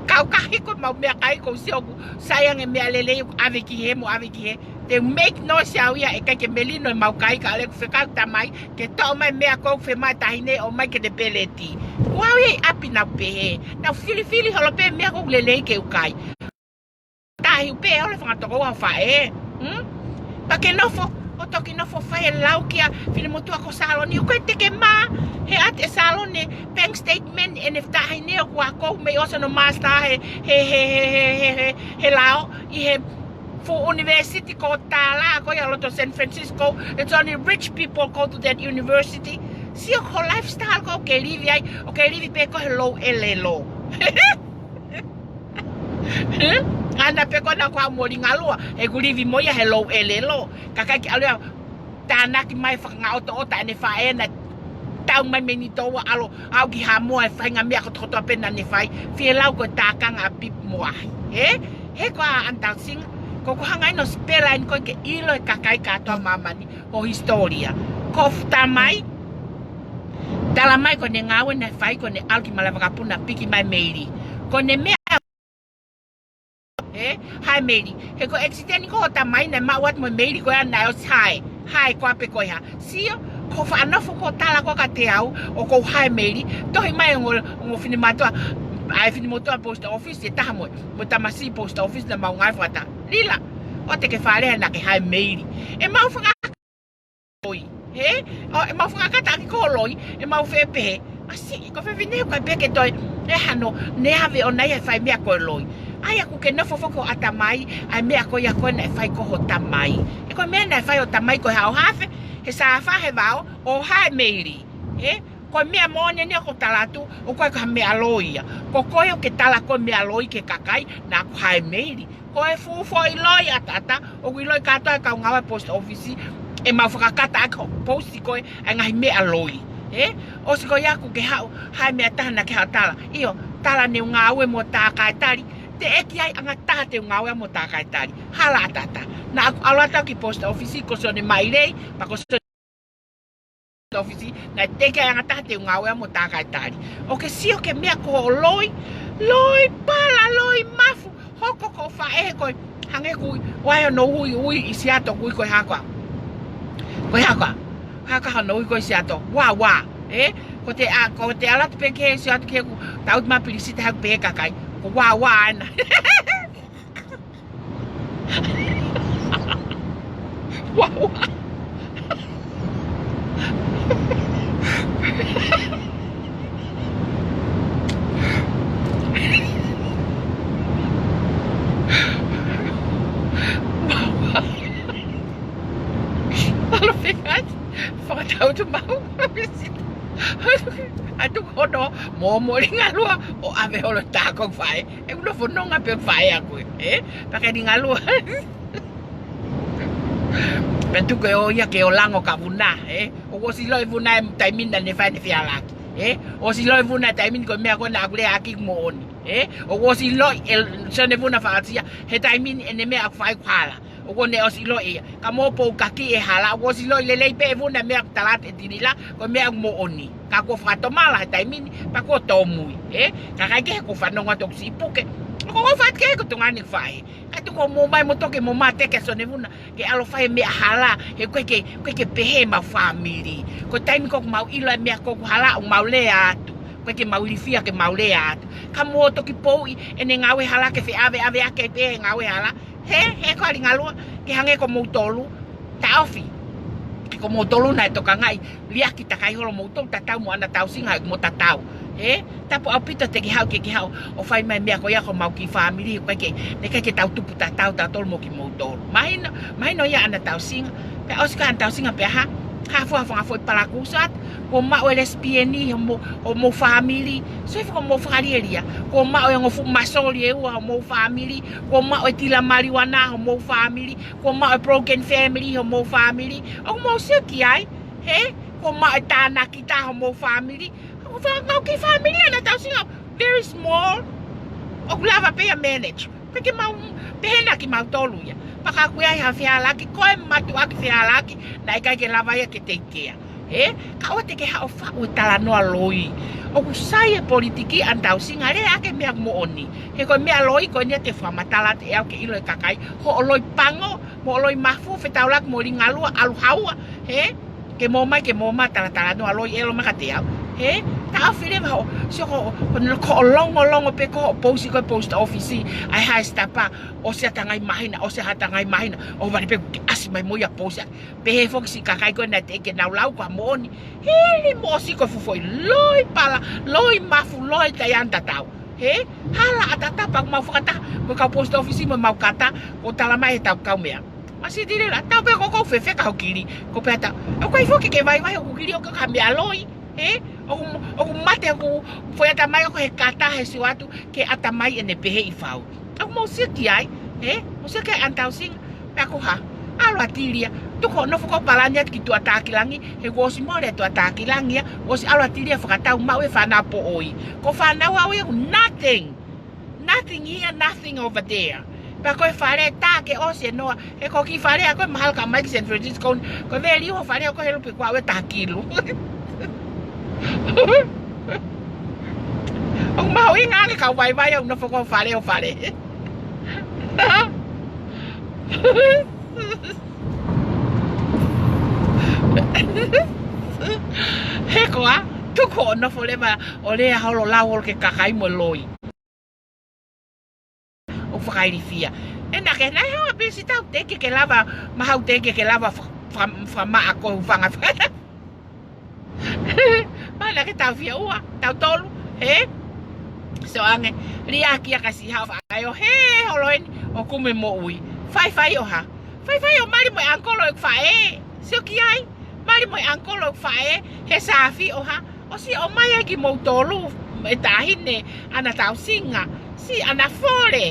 kau kahi ko ʻemau meʻakai, ʻoku ou sio ʻoku sai ange meʻa lelei ʻoku ʻave ki hē mo ʻave ki hē. Te u make noise au ia, ʻe ʻikai ke melino ʻemau kai, ka ʻalu ʻeku fekau tamai ke toʻo mai meʻa ko ē ʻoku fai mai taʻahine, ʻomai ke te peleti. Ko au ia ʻi ʻapi naʻa ku pehē. Naʻa ku filifili holo pē meʻa ʻoku lelei ke u kai. Tahi pē holo fanga tokoua ʻo faʻē. Hmm? Pea ke nofo, ʻo toki nofo fai e lau kia finemotuʻa ko Saloni, ʻoku ʻikai te ke mā, he ʻoatu ʻe Saloni bank statement ʻene taʻahine ʻoku ako mei ʻosi hono master he, he, he lao, ʻi he fuʻu university ko Tala, ko ia loto San Francisco. It's only rich people go to that university. Sio ko e lifestyle ʻoku ke live ai, ʻoku ke live pē koe he lou ʻelelo. Hmm? ʻAna pē ko ena ko ʻeku molinga lua, ʻeku live mo ia he lou ʻelelo. Ka ʻikai ke ʻalu ia ʻo tānaki mai fakaʻotoʻota ʻene faʻē naʻe tau mai mei Nitoua ʻo ʻalu ʻo aʻu ki Haʻamoa ʻo fai e ngaahi meʻa kotokotoa pē naʻa ne fai. Fielau ko e tākanga ʻa pipi mo ahi. Hē? He ko e ʻantasinga, ko ʻeku hanga ʻeni ʻo spela ʻeni ko ē ke ʻilo ʻe he kakai kātoa ʻo māmani hoʻo hisitōlia. Ko hoku tamai, tala mai ko ʻene ngāue naʻe fai ko ʻene ʻalu ki Malaʻe Vakapuna piki mai e meili. Ko ʻene meʻa, hē, hae meili. He ko e accident ko hoʻo tamai naʻe maʻu atu mo e meili ko ia naʻe ʻosi hae. Hae koā pe ko e hā. Sio, ko e faʻa nofo ko ē ʻo tala ko ē kiate au ʻoku ou hae meili, tohi mai ongo, ongo finemotuʻa, ʻa e finemotuʻa post office ʻe taha mo e, mo e tamasiʻi post office naʻa mau ngāue fakataha. Lila, ʻoua te ke fālea naʻa ke hae meili. ʻEmau faka- loi. Hē? ʻO, ʻemau fakakata ʻaki ko e loi, ʻemau fepehē. Masiʻi, ko e fefine ko ē pē ke toe, ʻe hano, ne ʻave ʻo nai ʻa e fai meʻa ko e loi. ʻAi ʻoku ke nofo foki ʻo ʻatamai, ʻa e meʻa ko ia ko ē naʻe fai ko hoʻo tamai. He ko e meʻa naʻe fai hoʻo tamai ko e haʻo hafe, he sāfa he vao, ʻo hae meili. Hē? Ko e meʻa moʻoni eni ʻoku ou tala atu, ʻoku ʻikai ko ha meʻa loi ia. Ko koe ʻoku ke tala ko e meʻa loi ki he kakai, naʻa ku hae meili. Ko e fuʻu foʻi loi ʻataʻatā, ʻoku ʻi loʻi kātoa e kau ngāue post office, ʻemau fakakata ʻaki hoʻo post ko ē ʻa e ngaahi meʻa loi. Hē? ʻOsi ko ia ʻoku ke haʻu, hae meʻa ʻe taha naʻa ke haʻu ʻo tala. ʻIo, tala naʻa ku ngāue mo Takaetali. Teʻeki ai ʻa e taha te u ngāue mo Takaetali. Hala ʻataʻatā. Naʻa ku ʻalu atu ki he post office ko Sione Mailei, pea ko Sione ofisi, naʻe teʻeki ai ʻa e taha te u ngāue mo Takaetali. ʻOku ke sio ki he meʻa ko hoʻo loi, loi pala, loi mafu, hoko ko e faʻē ko ē, hangē ʻoku ʻi ai hono ui, ui ʻi Siato ʻoku ui ko e hā koā. Ko e hā koā. Hā koā hono ui ko ē ʻi Siato. Uā, uā. Ē? Ko te a, ko te ala te peke Siato ke ku tau ma pilisita haku pē kakai. Ko e uā, uā ʻena. Uā, uā. Uā, uā. ʻAlu fika atu. Fakatau tu mau. ʻAtu ko hono moʻomolinga lua ʻo ʻave holo tā ko e faʻē. ʻE ulo fononga pē faʻē ʻaʻaku, ē? Pea ke linga lua. Pea tuku ʻe ʻo ia ke ʻo lango ka vuna, ē? ʻOku ʻosi ʻiloʻi vuna e taimi naʻa ne fai ʻene fealaki, ē? ʻOsi ʻiloʻi vuna e taimi ko e meʻa ko ē naʻa ku lea ʻaki moʻoni, ē? ʻOku ʻosi ʻiloʻi ʻe Sione Vuna Fakaʻosia he taimi ʻene meʻa ʻoku fai ʻoku hala. ʻOku ne ʻosi ʻiloʻi ia. Ka mo pou kaki e hala, ʻoku ʻosi ʻiloʻi lelei pē ʻe Vuna e meʻa ʻoku tala atu ʻe Tilila, ko e meʻa ʻoku moʻoni. Ka kuo fakatōmala he taimi ni, pea kuo tōmui, ē? Ka ʻikai ke he kuo fanongo atu ʻoku siʻi puke. ʻOku ou fai ke he ko Tonga ni faʻē. Ka tuku mo mai mo toki mo mate ke Sione Vuna, ke ʻalu ʻo fai e meʻa hala, he ʻoku ʻikai ke, ʻoku ʻikai ke pehē ʻemau fāmili. Ko e taimi ko ē ʻoku mau ʻilo e meʻa ko ē ʻoku hala, ʻoku mau lea atu. ʻOku ʻikai ke mau ilifia ke mau lea atu. Ka mo toki pouʻi ʻene ngāue hala ke feʻaveʻave ake pē he ngāue hala. He, he ko e ʻalu ngalua, ke hangē ko moutolu, taʻofi. Ke ko moutolu naʻe tokangaʻi, liʻaki takai holo moutolu tatau mo ʻAna Tausinga, mo tatau. He, tapu ʻaupito te ke haʻu, ke ke haʻu ʻo fai mai meʻa ko ia ko homau kiʻi fāmili, ʻoku ʻikai ke, naʻe ʻikai ke tau tupu tatau, tautolu mo kimoutolu. Mahino, mahino ia ʻAna Tausinga, pea ʻosi ko ʻAna Tausinga pea hā, hā fua fanga foʻi palakusa, kuo maʻu e lesbian ʻi homou, homou fāmili, so he faka mo fakalielia, kuo maʻu e ongo fuʻu masoli ʻe ua homou fāmili, kuo maʻu e tila maliuana homou fāmili, kuo maʻu e broken family homou fāmili, ʻoku mou sio ki ai, he, kuo maʻu e tānaki tā homou fāmili, ʻoku fā-, ngau kiʻi fāmili ʻAna Tausinga, very small, ʻoku lava pē ia manage. Pea ke mau, pehē na kimautolu ia. Pea ka ʻoku ʻi ai ha fehālaaki, ko e mātuʻaki fehālaaki, naʻe ʻikai ke lava ia ke take care. He, ka ʻoua te ke haʻu ʻo faʻu e talanoa loi. ʻOku sai e politiki ʻAna Tausinga, lea ʻaki e meʻa moʻoni. He ko e meʻa loi ko eni ia te u fakamatala atu ʻe au ke ʻilo e kakai. Hoʻo loi pango, mo hoʻo loi mafu, fetaulaki mo Lingalua, ʻalu haua. He, ke mou mai, ke mou mai talatalanoa loi ʻelo mai kiate au. He, taʻofi leva hoʻo, sio ko, ko, ko hoʻo longolongo pē ko hoʻo pousi ko e post office, ʻai hā e sitapa, ʻosi ʻatangai māhina, ʻosi ʻatangai māhina, ʻo vale pē ke ʻasi mai mo ia pousi. Pehē foki siʻi kakai ko ē naʻe teʻeki ke nau lau ko e moʻoni. Hili mo ʻosi ko e fuʻu foʻi loi pala, loi mafu, loi taian tatau. He, hala ʻatā pea mau fakataha, mo e kau post office mo mau kata, ʻo tala mai heʻetau kau meʻa. Masiʻi tile la, tau pē ko ʻoku fefeka hoku kili, ko pea tau. ʻOku ʻikai foki ke vaivai hoku kili ʻoku ʻikai ha meʻa loi, he, ʻoku, ʻoku mate hoku foʻi ʻatamai ʻoku he kata he sio atu, ke ʻatamai ʻene pehē ʻi fau. ʻOku mou sio ki ai, he, mou sio ki ai ʻAna Tausinga, pea ko hā, ʻalu ʻa Tilia, tuku hoʻo nofo ko ē palani atu ki tuʻa Takilangi, he kuo ʻosi mole tuʻa Takilangi ia, ʻosi ʻalu ʻa Tilia fakatau maʻu e fānau poʻoi. Ko e fānau au ia, nothing. Nothing here, nothing over there. Pea ko e fale tā ke ʻosi e noa, he ko e kiʻi fale ʻa ko ē mahalo ka mai ki San Francisco, ko e veliu hoʻo fale ʻa ko ē he lupe kuo ʻave taha kilu. ʻOku mahuʻinga ange kau vaivai ʻoku nofo ko ē fale ʻo fale. He ko ā, tuku hoʻo nofo leva ʻo lea holo lau holo ki he kakai mo e loi. ʻO fakailifia. ʻE naʻa ke nai hau a pisi tau teʻeki ke lava, mahalo teʻeki ke lava fa-, fa-, fakamaʻa ko e hūfanga. Mana ke tau fia ua, tau tolu, he? So ange, liʻaki ia ka siʻi hao fa-, ʻai ʻo he holo eni, ʻo kumi moʻui. Faifai ʻo hā. Faifai ʻo mali mo e ʻangikolo ʻeku faʻē. Sio ki ai, mali mo e ʻangikolo ʻeku faʻē, he sāfi ʻo hā. ʻOsi ʻomai ai kimoutolu, e taʻahine, ʻAna Tausinga, siʻi ʻAna Fole,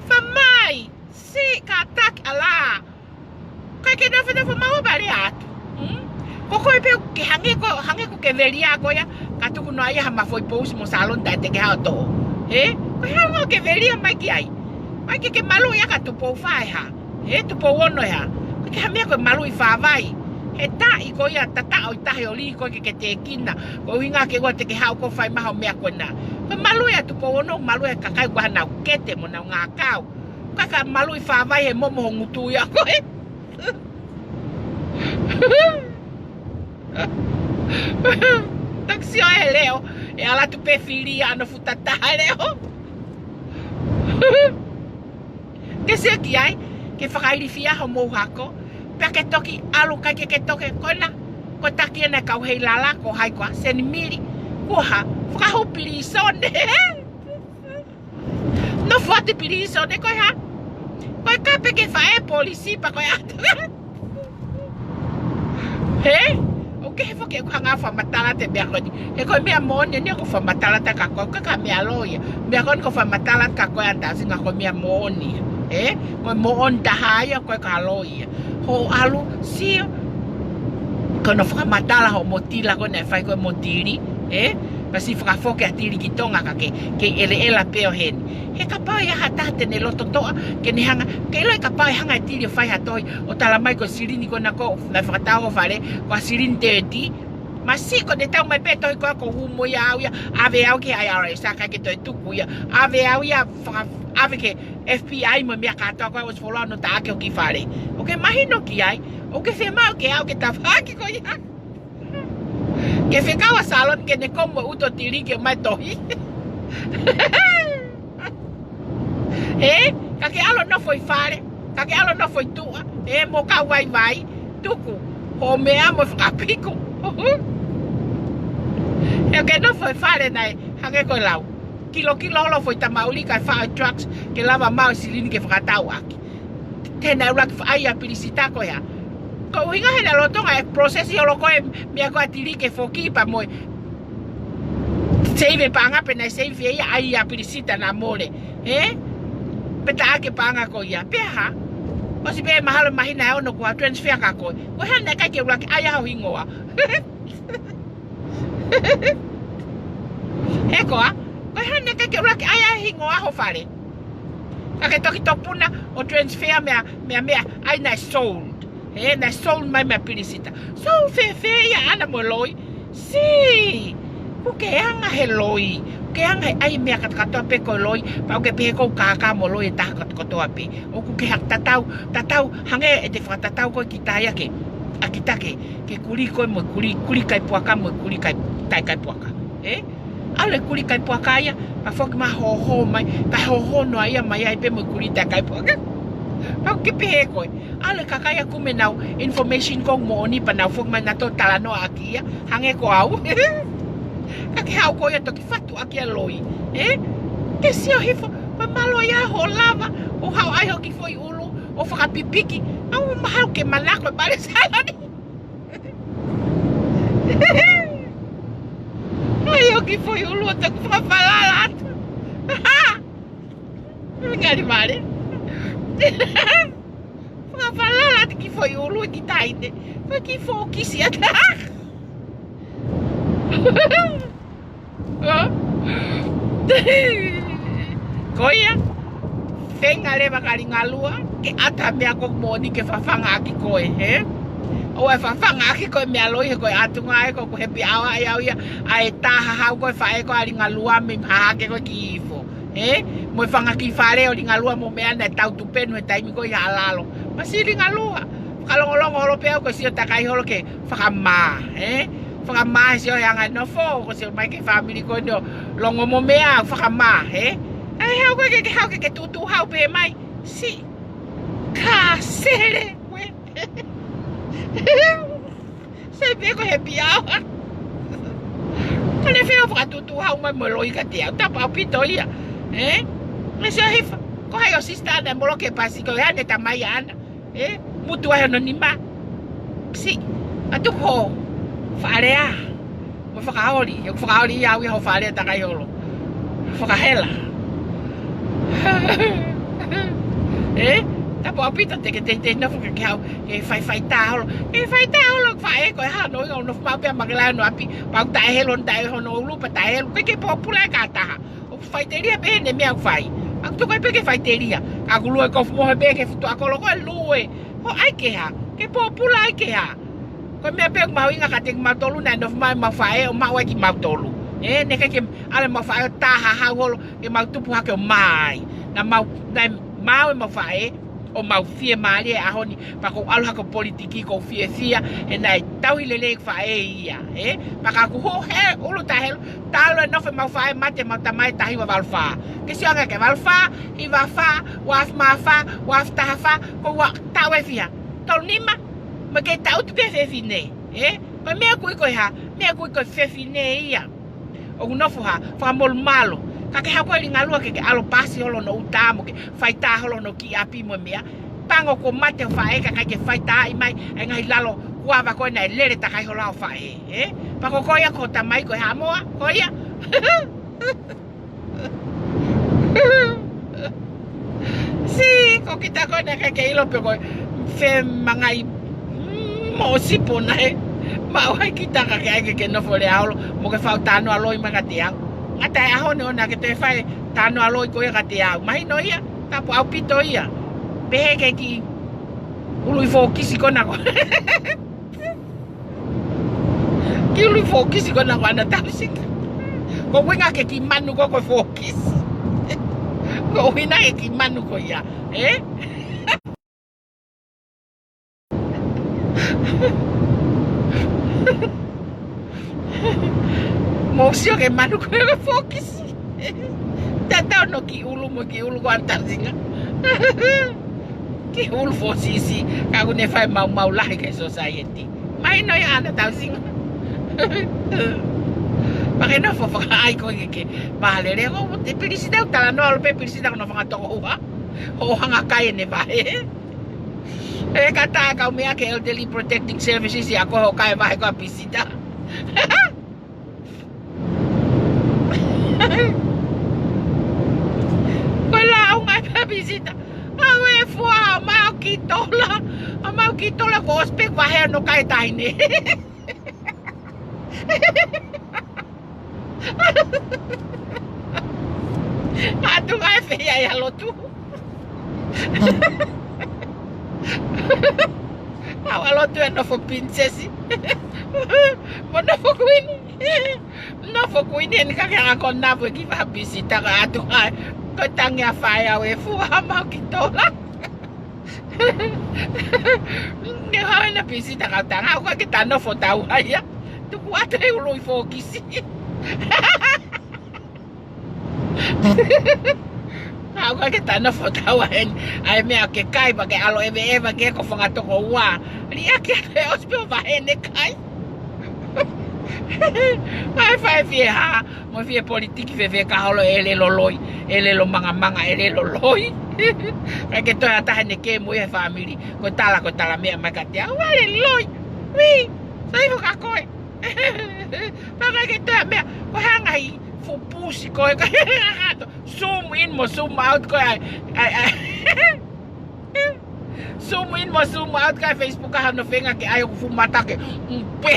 fai mai, siʻi kātaki ʻalā. Kae ke nofo nofo maua pale atu. Hmm? Ko koe pē ke hangē ko, hangē ko e velia ko ia, ka tuku noa ia ha mafoʻi pousi mo salon taʻe te ke hao tō. He? Ko e hangē ko e velia mai ki ai. Mai ke ke malu ia ka Tupou Fā ʻe hā. He Tupou Ono ʻe hā. Ko e ke ha meʻa ko e maluʻi fāvai. He taʻi ko ia tataʻo ʻi tahi ʻo lī ko e ke ke tēkina. Ko e ʻuhinga ke ʻoua te ke haʻu ko e fai mai hoʻo meʻa ko ena. Ko e maluʻi ʻa Tupou Ono, maluʻi ʻa e kakai ko hanau kete mo nau ngākau. Ka ka maluʻi fāvai he momo ho ngutu ia ko ē. Taku sio e leʻo, ʻe ʻalu atu pē fili ʻa ʻAna Futa Taha e leʻo. Ke sio ki ai, ke fakailifia homou hako, pea ke toki ʻalu kai ke ke toke, ko ena, ko e taki ena e kau hei lala, ko hai koā, Senimili, ko hā, fakahū pilīsone. Nofo atu pilīsone, ko e hā, ko e kape ke faʻē polisi pea ko e atu. He? ʻOku ke he foki ʻeku hanga fakamatala atu e meʻa ko eni. He ko e meʻa moʻoni eni ʻoku fakamatala atu kia koe, ʻikai ko ha meʻa loi ia. Meʻa ko eni ʻoku fakamatala atu kia koe ʻAna Tausinga ko e meʻa moʻoni ia. He? Ko e moʻoni taha ia ko e ka loi ia. Hoʻo ʻalu, sio. Ko hono fakamatala hoʻomo tila ko ē naʻe fai ko ē mo Tili. He? Pea siʻi fakafoki ʻa Tili ki Tonga ka ke, ke ʻeleʻela pē ʻo heni. He kapau ʻe ʻi ai ha taha te ne loto toʻa, ke ne hanga, ke ʻilo ʻe kapau ʻe hanga ʻe Tili ʻo fai ha tohi, ʻo tala mai ko e silini ko ena ko, naʻe fakatau ʻo fale, ko e silini tētī. Masiʻi ko ʻene tau mai pē tohi ko ē ʻoku hū mo ia au ia, ʻave au ki he I R S, ʻikai ke toe tuku ia, ʻave au ia, faka-, ʻave ki he F B I mo e meʻa kātoa ko ē ʻosi fuoloa hono taʻaki hoku kiʻi fale. ʻOku ke mahino ki ai, ʻoku ke fiemaʻu ke au ke tafaʻaki ko ia. Ke fekau ʻa Salon ke ne komu e ʻuto Tili ke mai tohi. He, ka ke ʻalu ʻo nofo ʻi fale. Ka ke ʻalu ʻo nofo ʻi tuʻa, ē, mo kau vaivai, tuku hoʻo meʻa mo fakapiko. ʻE ke nofo he fale naʻe hangē ko e lau. Kilokilo holo foʻi tamauli kae faʻo e drugs, ke lava maʻu e silini ke fakatau ʻaki. Te nau ʻuluaki faʻa ʻai ʻa e pilisita ko ia. Ko e ʻuhinga he naʻe lolotonga e process holo ko e meʻa ko ē ʻa Tilike foki pea mo e save e paʻanga pea naʻe save ia ʻa e pilisita naʻa mole. Ē? Pea taʻaki e paʻanga ko ia. Pea hā? ʻOsi pē mahalo māhina ʻe ono kuo transfer kia koe. Ko e hā naʻe ʻikai ke ʻuluaki ʻai ʻa ho hingoa? He koā? Ko e hā naʻe ʻikai ke ʻuluaki ʻai ʻa e hingoa ho fale? Ka ke toki tokoni ʻo transfer meʻa, meʻa, meʻa, ʻai naʻe sold. Ē, naʻe sold mai mei he pilisita. So, fēfē ia ʻaʻana mo e loi? Sī! ʻOku ke anga he loi. ʻOku ke anga he ʻai meʻa kātoa pē ko e loi. Pea ʻoku ke pehē ʻoku ou kākā mo e loi ʻe taha kātoa pē. ʻOku ke hā tatau, tatau, hangē ʻete fakatatau koe kita ia ke, ʻa kita ke, ke kuli koe mo e kuli, kuli kai puaka mo e kuli kai, taʻe kai puaka. Ē? ʻAlu e kuli kai puaka ia, pea foki mai hoho mai, kae hoho noa ia mai ai pē mo e kuli taʻe kai puaka. Pea ʻoku ke pehē koe. ʻAlu e kakai ia ʻoku kumi ʻenau information ʻoku moʻoni pea nau foki mai nautolu talanoa ʻaki ia, hangē ko au. Ka ke haʻu koe ia toki fatu ʻaki ʻa e loi. Ē? Ke sio hifo, ko e mālō ia hoʻo lava, ʻo haʻu ʻai ho kiʻi foʻi ʻulu, ʻo fakapipiki. ʻOku mahalo ke manako e pale salani. ʻAi ho kiʻi foʻi ʻulu ʻo toki fakafalala atu. Ngali vale. Fakafalala atu kiʻi foʻi ʻulu ʻi ki taine. Ko e kiʻi fōkisi atu. Ko ia, feinga leva ka lingalua, ke ʻata meʻa ʻoku moʻoni ke fafanga ʻaki koe, ē? ʻOua ʻe fafanga ʻaki koe meʻa loi he ko e ʻatunga ē, ko e happy hour ʻa e ʻaho ia, ʻa e tā hahau ko e faʻē ko ē ʻa lingalua mei hahake ko ē ki hifo, ē? Mo e fanga kiʻi fale ʻo lingalua mo meʻa naʻe tau tupenu he taimi ko ia ʻa lalo. Masiʻi lingalua, fakalongolongo holo pē au ko e sio takai holo ke fakamā, ē? Fakamā he sio he anga e nofo, ko e sio mai ki he fāmili ko eni ʻo longo mo meʻa, fakamā, ē? ʻAi haʻu ko ē ke, ke haʻu ke, ke tūtū hau pē mai, sī, ka sele, ue. Sai pē ko e happy hour. Ko ʻene fēfē ʻo fakatūtū hau mai mo e loi kiate au, tapu ʻaupito ia, ē? Mei sio hifo, ko hai ho sister ʻaʻana ʻe moloki e pasi, ko hai ʻene tamai ʻaʻana? Ē, mutu ai hono nima. Sī, ʻatu ko e fale ā. Mo e fakaoli, ʻoku fakaoli ia au ia ho fale takai holo. Fakahela. Ē, tapu ʻaupito te ke teitei nofo ke ke haʻu, ke faifai tā holo. Ke faitā holo, faʻē ko e hā hono ʻuhinga ʻoku nofo maʻu pē ʻa Makela ʻi hono ʻapi, pea ʻoku taʻehelu, taʻe hono ʻulu, pea taʻehelu. ʻIkai ke pōpula ʻe ha taha. ʻOku faʻiteliha pē ʻene meʻa ʻoku fai. ʻOku tuku ai pē ke faʻiteliha. Ka ʻoku lue kofu mohe pē ke futu ʻa kolo ko e lue. Hoʻo ʻai ke hā? Ke pōpula ai ke hā? Ko e meʻa pē ʻoku mahuʻinga kiate kimautolu naʻe nofo mai ʻemau faʻē ʻo maʻu ai kimautolu. Ē, naʻe ʻikai ke ʻalu ʻemau faʻē ʻo tā hahau holo ke mau tupu hake ʻo mā ai. Naʻa mau, naʻe maʻu ʻemau faʻē ʻo mau fiemālie he ʻaho ni, pea ʻoku ou ʻalu hake ʻo politiki ʻoku ou fiefia, he naʻe tauhi lelei ʻeku faʻē ia, ē? Pea ka ʻoku hū he ʻulu taʻehelu, talu e nofo ʻemau faʻē mate ʻemau tamai taha hiva valu fā. Ke sio ange ki he valu fā, hiva fā, ua afe mā fā, ua afe taha fā, ko ua taʻu ʻe fiha? Tolu nima, mo e kei taʻutu pē fefine, ē? Ko e meʻa ʻoku ui ko e hā? Meʻa ʻoku ui ko e fefine ia. ʻOku nofo hā, fakamolumalu. Ka ke haʻu ko ē lingalua ke ke ʻalu ʻo pasi holo hono ʻuta mo ke faitā holo hono kiʻi ʻapi mo e meʻa. Pango kuo mate ho faʻē ka ʻikai ke faitaaʻi mai ʻa e ngaahi lalo kuava ko ē naʻe lele takai holo ai ho faʻē, ē? Pea ko koe ia ko e tamai ko e Haʻamoa, ko ia. Sī, ko kita ko ē naʻe ʻikai ke ʻilo pe ko e femangai, mm, mo sipo naʻe maʻu ai kita ka ke ʻai ke ke nofo lea holo mo ke fai talanoa loi mai kiate au. Ngata he ʻaho ni ʻoua naʻa ke toe fai talanoa loi ko ia kiate au. Mahino ia, tapu ʻaupito ia. Pehē ki he kiʻi ʻulu ʻi fōkisi ko ena ko ē. Kiʻi ʻulu ʻi fōkisi ko ena ko ē ʻaʻana Tausinga. Ko e ʻuhinga ki he kiʻi manu ko ē ko e fōkisi. Ko e ʻuhinga ki he kiʻi manu ko ia, ē? Mou sio ki he manu ko ē ko e fōkisi. Tatau hono kiʻi ʻulu mo e kiʻi ʻulu ko ē ʻaʻana Tausinga. Ki Hulu Fōsisi, ka ʻoku ne fai maumau lahi ki he society. Mahino ia ʻana tausinga. Pea ke nofo fakaʻai koe ke ke vakalele. Ko e pilisita ʻoku talanoa ʻalu pē pilisita ko hono fanga tokoua. Hoʻo hanga kai ʻene vahe. ʻE ka tā kau meʻa ki he Elderly Protecting Services ia ko hoʻo kai vahe ko e pilisita. Ko e lau ngai pē pilisita. ʻAu e fua, ʻomai ʻo ki tola. ʻOmai ʻo ki tola ko ʻosi pē vahe ʻo kai taʻahine. ʻAtu ngai fē ia ʻi he lotu. ʻAu ʻa lotu ʻe nofo pilinisesi. Mo nofo kuini. Nofo kuini eni ka ke hanga ko napu e ki vahe pilisita ka ʻatu ai. Ko e tangi ʻa fai ʻalu e fua ʻomai ʻo ki tola. Ne hau ena pilisita ka tanga, ʻoku ʻikai ke ta nofo tau ai ia. Tuku atu he ului fōkisi. ʻOku ʻikai ke ta nofo tau ai eni. ʻAi meʻa ke kai, pea ke ʻalu ʻeveʻeva ke ko fanga tokoua. Liʻaki atu he ʻosi pē ʻo vahe ʻene kai. ʻAi fai fie hā, mo fie politiki fēfē ka holo ʻe leloloi, ʻe lelo mangamanga, ʻe leloloi. ʻIkai ke toe ʻa taha ʻene ke mo e fāmili, ko e tala, ko e tala meʻa mai kiate au, ʻa leloi. Ui, sai fo ka koe. Pea ʻikai ke toe meʻa, ko e hanga ʻi fupusi koe, ka hato. Zoom in mo zoom out koe ai, ai, ai. Zoom in mo zoom out kai Facebook ʻa hono feinga ke ʻai hoku fuʻu mata ke. Pe.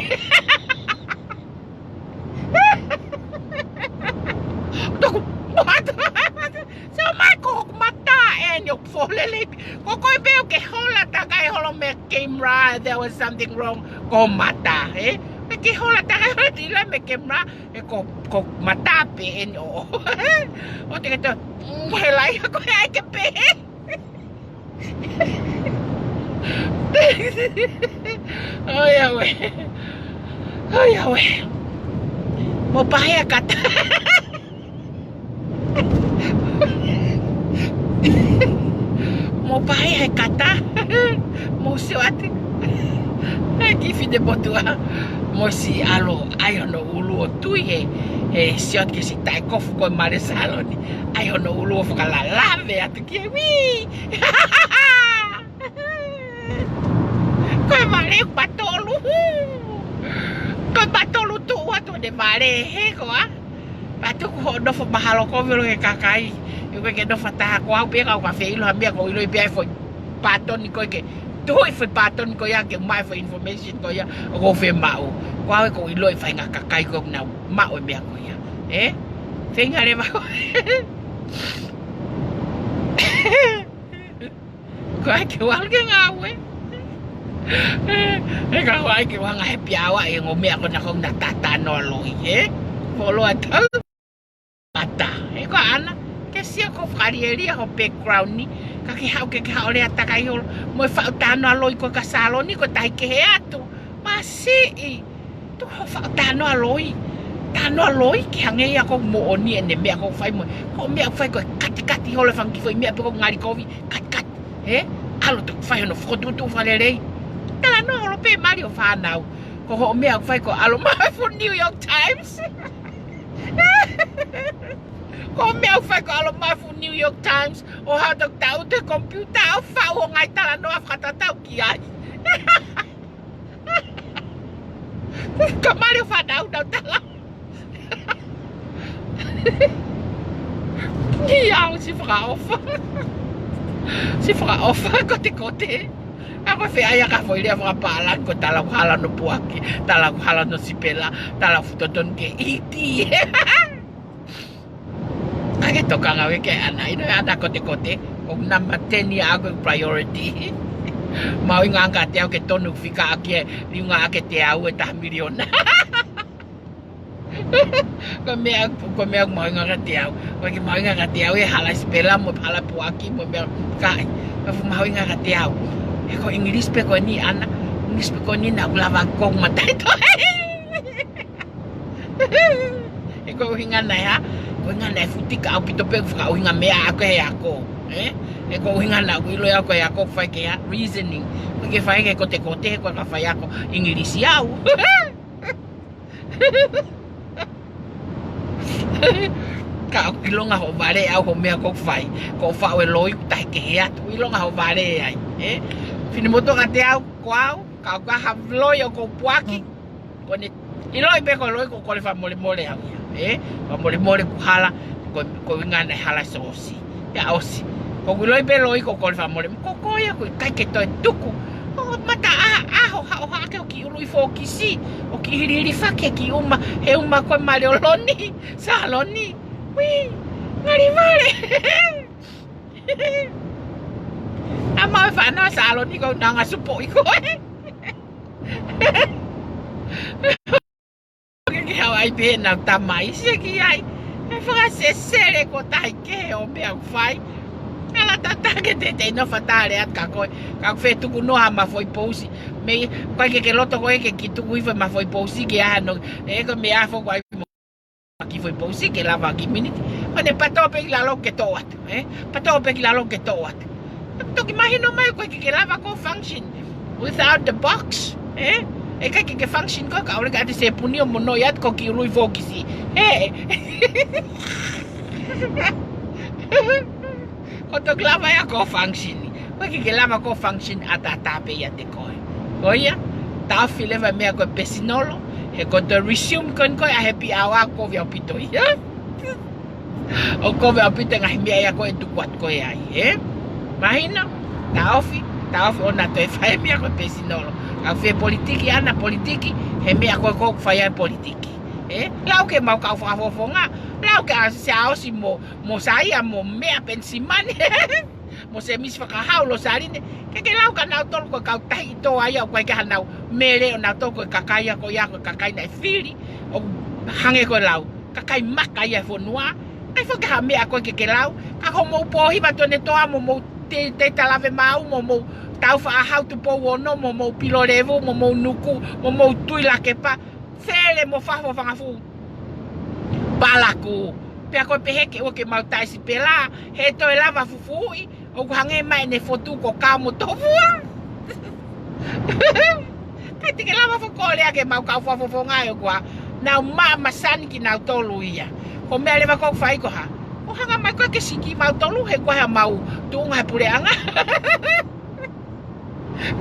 Toku mata. So mai ko hoku mata eni ʻoku fōlele. Ko koe pē ʻoku ke hola takai holo mei he camera, there was something wrong. Ko mata, eh? Mei he hola takai holo tila mei he camera, ʻe ko, ko mata pē eni ʻo. ʻO te ke to, mm, he lai ko e ai ke pē. ʻOi ʻaue. ʻOi ʻaue. Mo pahea kata. Mo pahea he kata. Mo sio atu. He ki fite potua. Mo si alo ai hono ʻulu ʻo tui he, he sio atu ke si taʻe kofu ko e male saloni. Ai hono ʻulu ʻo fakalalave atu ki he ui. Ko e vale ʻoku patolu. Ko e patolu tuʻu atu ʻene vale he koa. Pea tuku hoʻo nofo mahalo ko velo he kakai. ʻIo ke nofo taha ko au pē kau ka feʻiloa ha meʻa ko ʻiloʻi pē ai foʻi pātoni ko ē ke. Tuʻu ʻi foʻi pātoni ko ia ke mai foʻi information ko ia. ʻOku ou fie maʻu. Ko au ʻe ko ʻiloʻi faʻahinga kakai ko ē ʻoku nau maʻu e meʻa ko ia. Eh? Feinga leva. Ko ai ke walu ke ngāue. E ka ko ai ke wanga he piawa e ngo meʻa ko na ko na tata no loi, eh? Polo atu. Mata. E ko ana, ke sio ko fakalielia ho background ni, ka ke hau ke ke hau lea takai holo, mo e faʻu tano a loi ko ka saloni ko tai ke he atu. Masiʻi. Tuku hoʻo faʻu tano a loi. Tano a loi ke hangē ia ko moʻoni ʻene meʻa ko fai mo. Ko meʻa fai ko katikati holo e fanga kiʻi foʻi meʻa pe ko ngali kovi. Katikati. He? ʻAlu toki fai hono fokotuʻutuʻu fakalelei. Talanoa holo pē mali ʻo fānau. Ko hoʻo meʻa fai ko ʻalu mai fuʻu New York Times. Ko meʻa fai ko ʻalu mai fuʻu New York Times. ʻO hau toki tau te computer ʻo faʻu ʻo ngai talanoa fakatatau ki ai. Ka mali ʻo fānau nau tala. Ki au si fakaʻofa. Si fakaʻofa kotekote. A ko fē ai a ka foʻi lea fakapālangi ko tala ʻoku hala hono puaki. Tala ʻoku hala hono sipela. Tala ʻoku totonu ke ʻiti. Ka ke tokanga ʻe ke ana, ʻino ana kotekote, ko namba ten ia ʻaku priority. Mahuʻinga ange kiate au ke tonu fika ʻaki e, liunga ʻaki e teau e taha miliona. Ko e meʻa, ko e meʻa mahuʻinga kiate au. Ko e ke mahuʻinga kiate au e hala sipela mo hala puaki mo meʻa kai. Ka fuʻu mahuʻinga kiate au. He ko English pē ko eni ana, English pē ko eni naʻa ku lava ko matai toe. He ko e ʻuhinga naʻe hā, ko e ʻuhinga naʻe futika ʻaupito pē fakaʻuhinga meʻa ʻaku he ako, eh? He ko e ʻuhinga naʻa ku ʻilo ia ko e ako ʻoku fai ki he reasoning. Ko e ke fai ki he kotekote, ko e ka faiako ʻIngilisi au. Ka ʻoku ʻilonga hoʻo vale au hoʻo meʻa ʻoku fai. Ko e faʻu e loi ʻoku tahi kehe atu. ʻIlonga hoʻo vale ai. Ē? Finemotuʻa kiate au, ko au, ka ʻoku ʻi ai ha loi ʻoku ou puaki. Ko ʻene ʻiloʻi pē ko e loi ʻoku ou kole fakamolemole au ia. Ē? Fakamolemole kuo hala, ko, ko e ʻuhinga naʻe hala e sōsi. Pea ʻosi. Ko ʻeku ʻiloʻi pē loi ʻoku ou kole fakamolemole. Ko koe ia ʻoku ʻikai ke toe tuku. ʻO mata ʻaho, ʻaho, ʻaho, ʻaho, ke ʻo kiʻi ului fōkisi. ʻO kiʻi hilihili fake ki ʻuma, he ʻuma ko e male ʻo Loni. Saloni. Ui, ngali vale. ʻA mau e fānau Saloni ko e anga supoʻi koe. Ke ke hau ai pē nau tamai, sia ki ai. E fakasesele ko tahi ke o meʻa ʻoku fai. Ala tata ke te te no fatale at ka koe. Ka ʻoku fetuku noa ma foʻi pousi. Mei, ko e ke ke loto koe ke kiʻi tuku hifo ma foʻi pousi ke ano. E ko e meʻa fo ko ai mo kiʻi foʻi pousi ke lava kiʻi miniti. Ko ʻene pato pē ki lalo ke toʻo atu, ē? Pato pē ki lalo ke toʻo atu. Toki mahino mai ko e ke ke lava ko e function without the box, ē? ʻE ʻikai ke ke function ko e ka ʻole ka te sepuni ʻo mo noi atu ko e kiʻi ului fōkisi. Ē? Ko e toki lava ia ko e function. Ko e ke ke lava ko e function ʻataʻatā pē ʻiate koe. Ko ia, taʻofi leva e meʻa ko e pesinolo, he ko e toe resume ko eni ko e ʻa e happy hour ʻoku kovi ʻaupito ia. ʻOku kovi ʻaupito e ngaahi meʻa ia ko e tuku atu ko e ai, ē? Mahino, taʻofi, taʻofi ʻo na toe fai e meʻa ko e pesinolo. ʻA e fie politiki ʻana politiki, he meʻa ko e ʻoku fai ai politiki. Ē? Lau ke mau kau fakafofonga, lau ke ʻa se ʻaosi mo, mo saia mo meʻa Penisimani. Mo Semisi Fakahau, Losaline, ke ke lau kia nautolu ko e kau tahi ʻi toa ia ʻoku ʻikai ke hanau mele ʻo nautolu ko e kakai ia ko ia ko e kakai naʻe fili ʻo hangē ko e lau kakai maka ia e fonua. ʻIkai foki ha meʻa ko e ke ke lau, ka ko mou pōhiva Tonetoa mo mou te, te talave mau mo mou tau faʻahau Tupou Ono mo mou Pilolevu mo mou Nuku mo mou Tuʻilakepa, Fele mo Fafo Fangafū. Palaku. Pea ko e pehē ke ʻoua ke mau taisi pela, he toe lava fufuuʻi, ʻoku hangē mai ʻene fotu ko Kao mo Tovua. Kai te ke lava fo kolea ke mau kau fakafofonga ʻe ʻoku ʻa nau maʻa masani kinautolu ia. Ko e meʻa leva ʻoku fai ko e hā? ʻO hanga mai ko e ke siki mautolu he ko e hā mau tuʻunga he puleʻanga.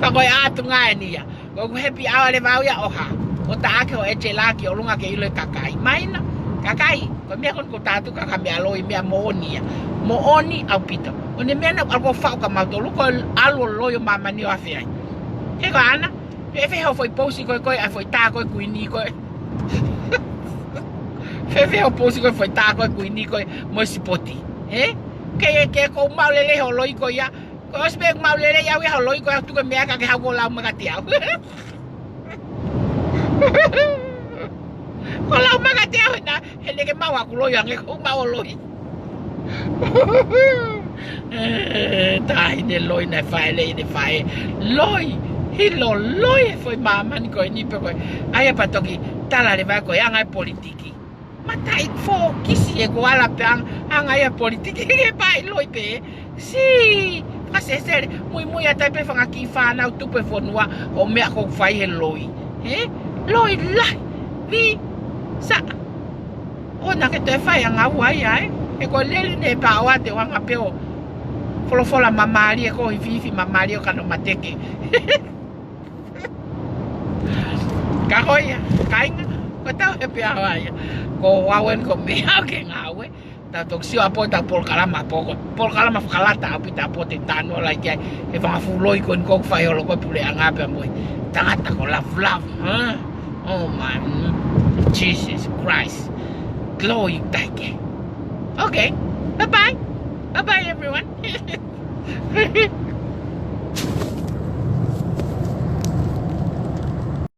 Ka ko e ʻatunga eni ia. Ko ʻeku happy hour leva au ia ʻo hā. ʻO taʻaki ho ʻetela ki ʻolunga ke ʻilo e kakai. Mahino, kakai, ko e meʻa ko eni ʻoku ou tala atu ka ko e meʻa loi, meʻa moʻoni ia. Moʻoni ʻaupito. Ko ʻene meʻa naʻa ku ʻalu ʻo faʻu kia mautolu, ko e ʻalu ʻo loi ʻo māmani ʻo afe ai. He ko ʻAna, fēfē hoʻo foʻi pousi ko e, ko e, ʻa e foʻi tā ko e kuini ko e. Fēfē hoʻo pousi ko e foʻi tā ko e kuini ko e mo e sipoti. He? Ke, ke ʻoku ou maʻu lelei hoʻo loi ko ia. Ko e ʻosi pē ʻeku maʻu lelei au ia hoʻo loi ko e ʻoku tuku e meʻa ka ke haʻu ʻo lau mai kiate au. Ko e lau mai kiate au ena, he naʻe ʻikai ke maʻu haʻaku loi ange ko e maʻu hoʻo loi. Ē, taʻahine loi naʻe faʻeleʻi ʻene faʻē. Loi, ʻilo loi e foʻi māmani ko eni pē ko e. ʻAi pē toki tala leva ko e anga e politiki. Mataʻi fōkisi ē ko e ala pē anga, anga ia politiki ke paʻi loi pē. Sī, fakasesele, muimui atu ai pē fanga kiʻi fānau tupu e fonua ʻo meʻa ʻoku fai he loi. He? Loi lahi, vi, sa. ʻO na ke toe fai anga ua ia, ē? He ko e lele ne pa o ate o anga pē ʻo folofola mamali ē ko e fifi mamali ʻo kano mateke. Ka ko ia, kāinga, ko e tau he pea hoa ia. Ko au eni ko e meʻa ʻoku ke ngāue. Tau toki sio ʻapo tau polokalama ʻapo ko. Polokalama fakalata ʻaupito ʻapo te tanu ala i ke ai. He fanga fuʻu loi ko eni ʻoku fai holo ko e puleʻanga pea mo e tangata ko love, love, huh? Oh my, mm, Jesus Christ. Glory taike. Okay, bye bye. Bye bye everyone.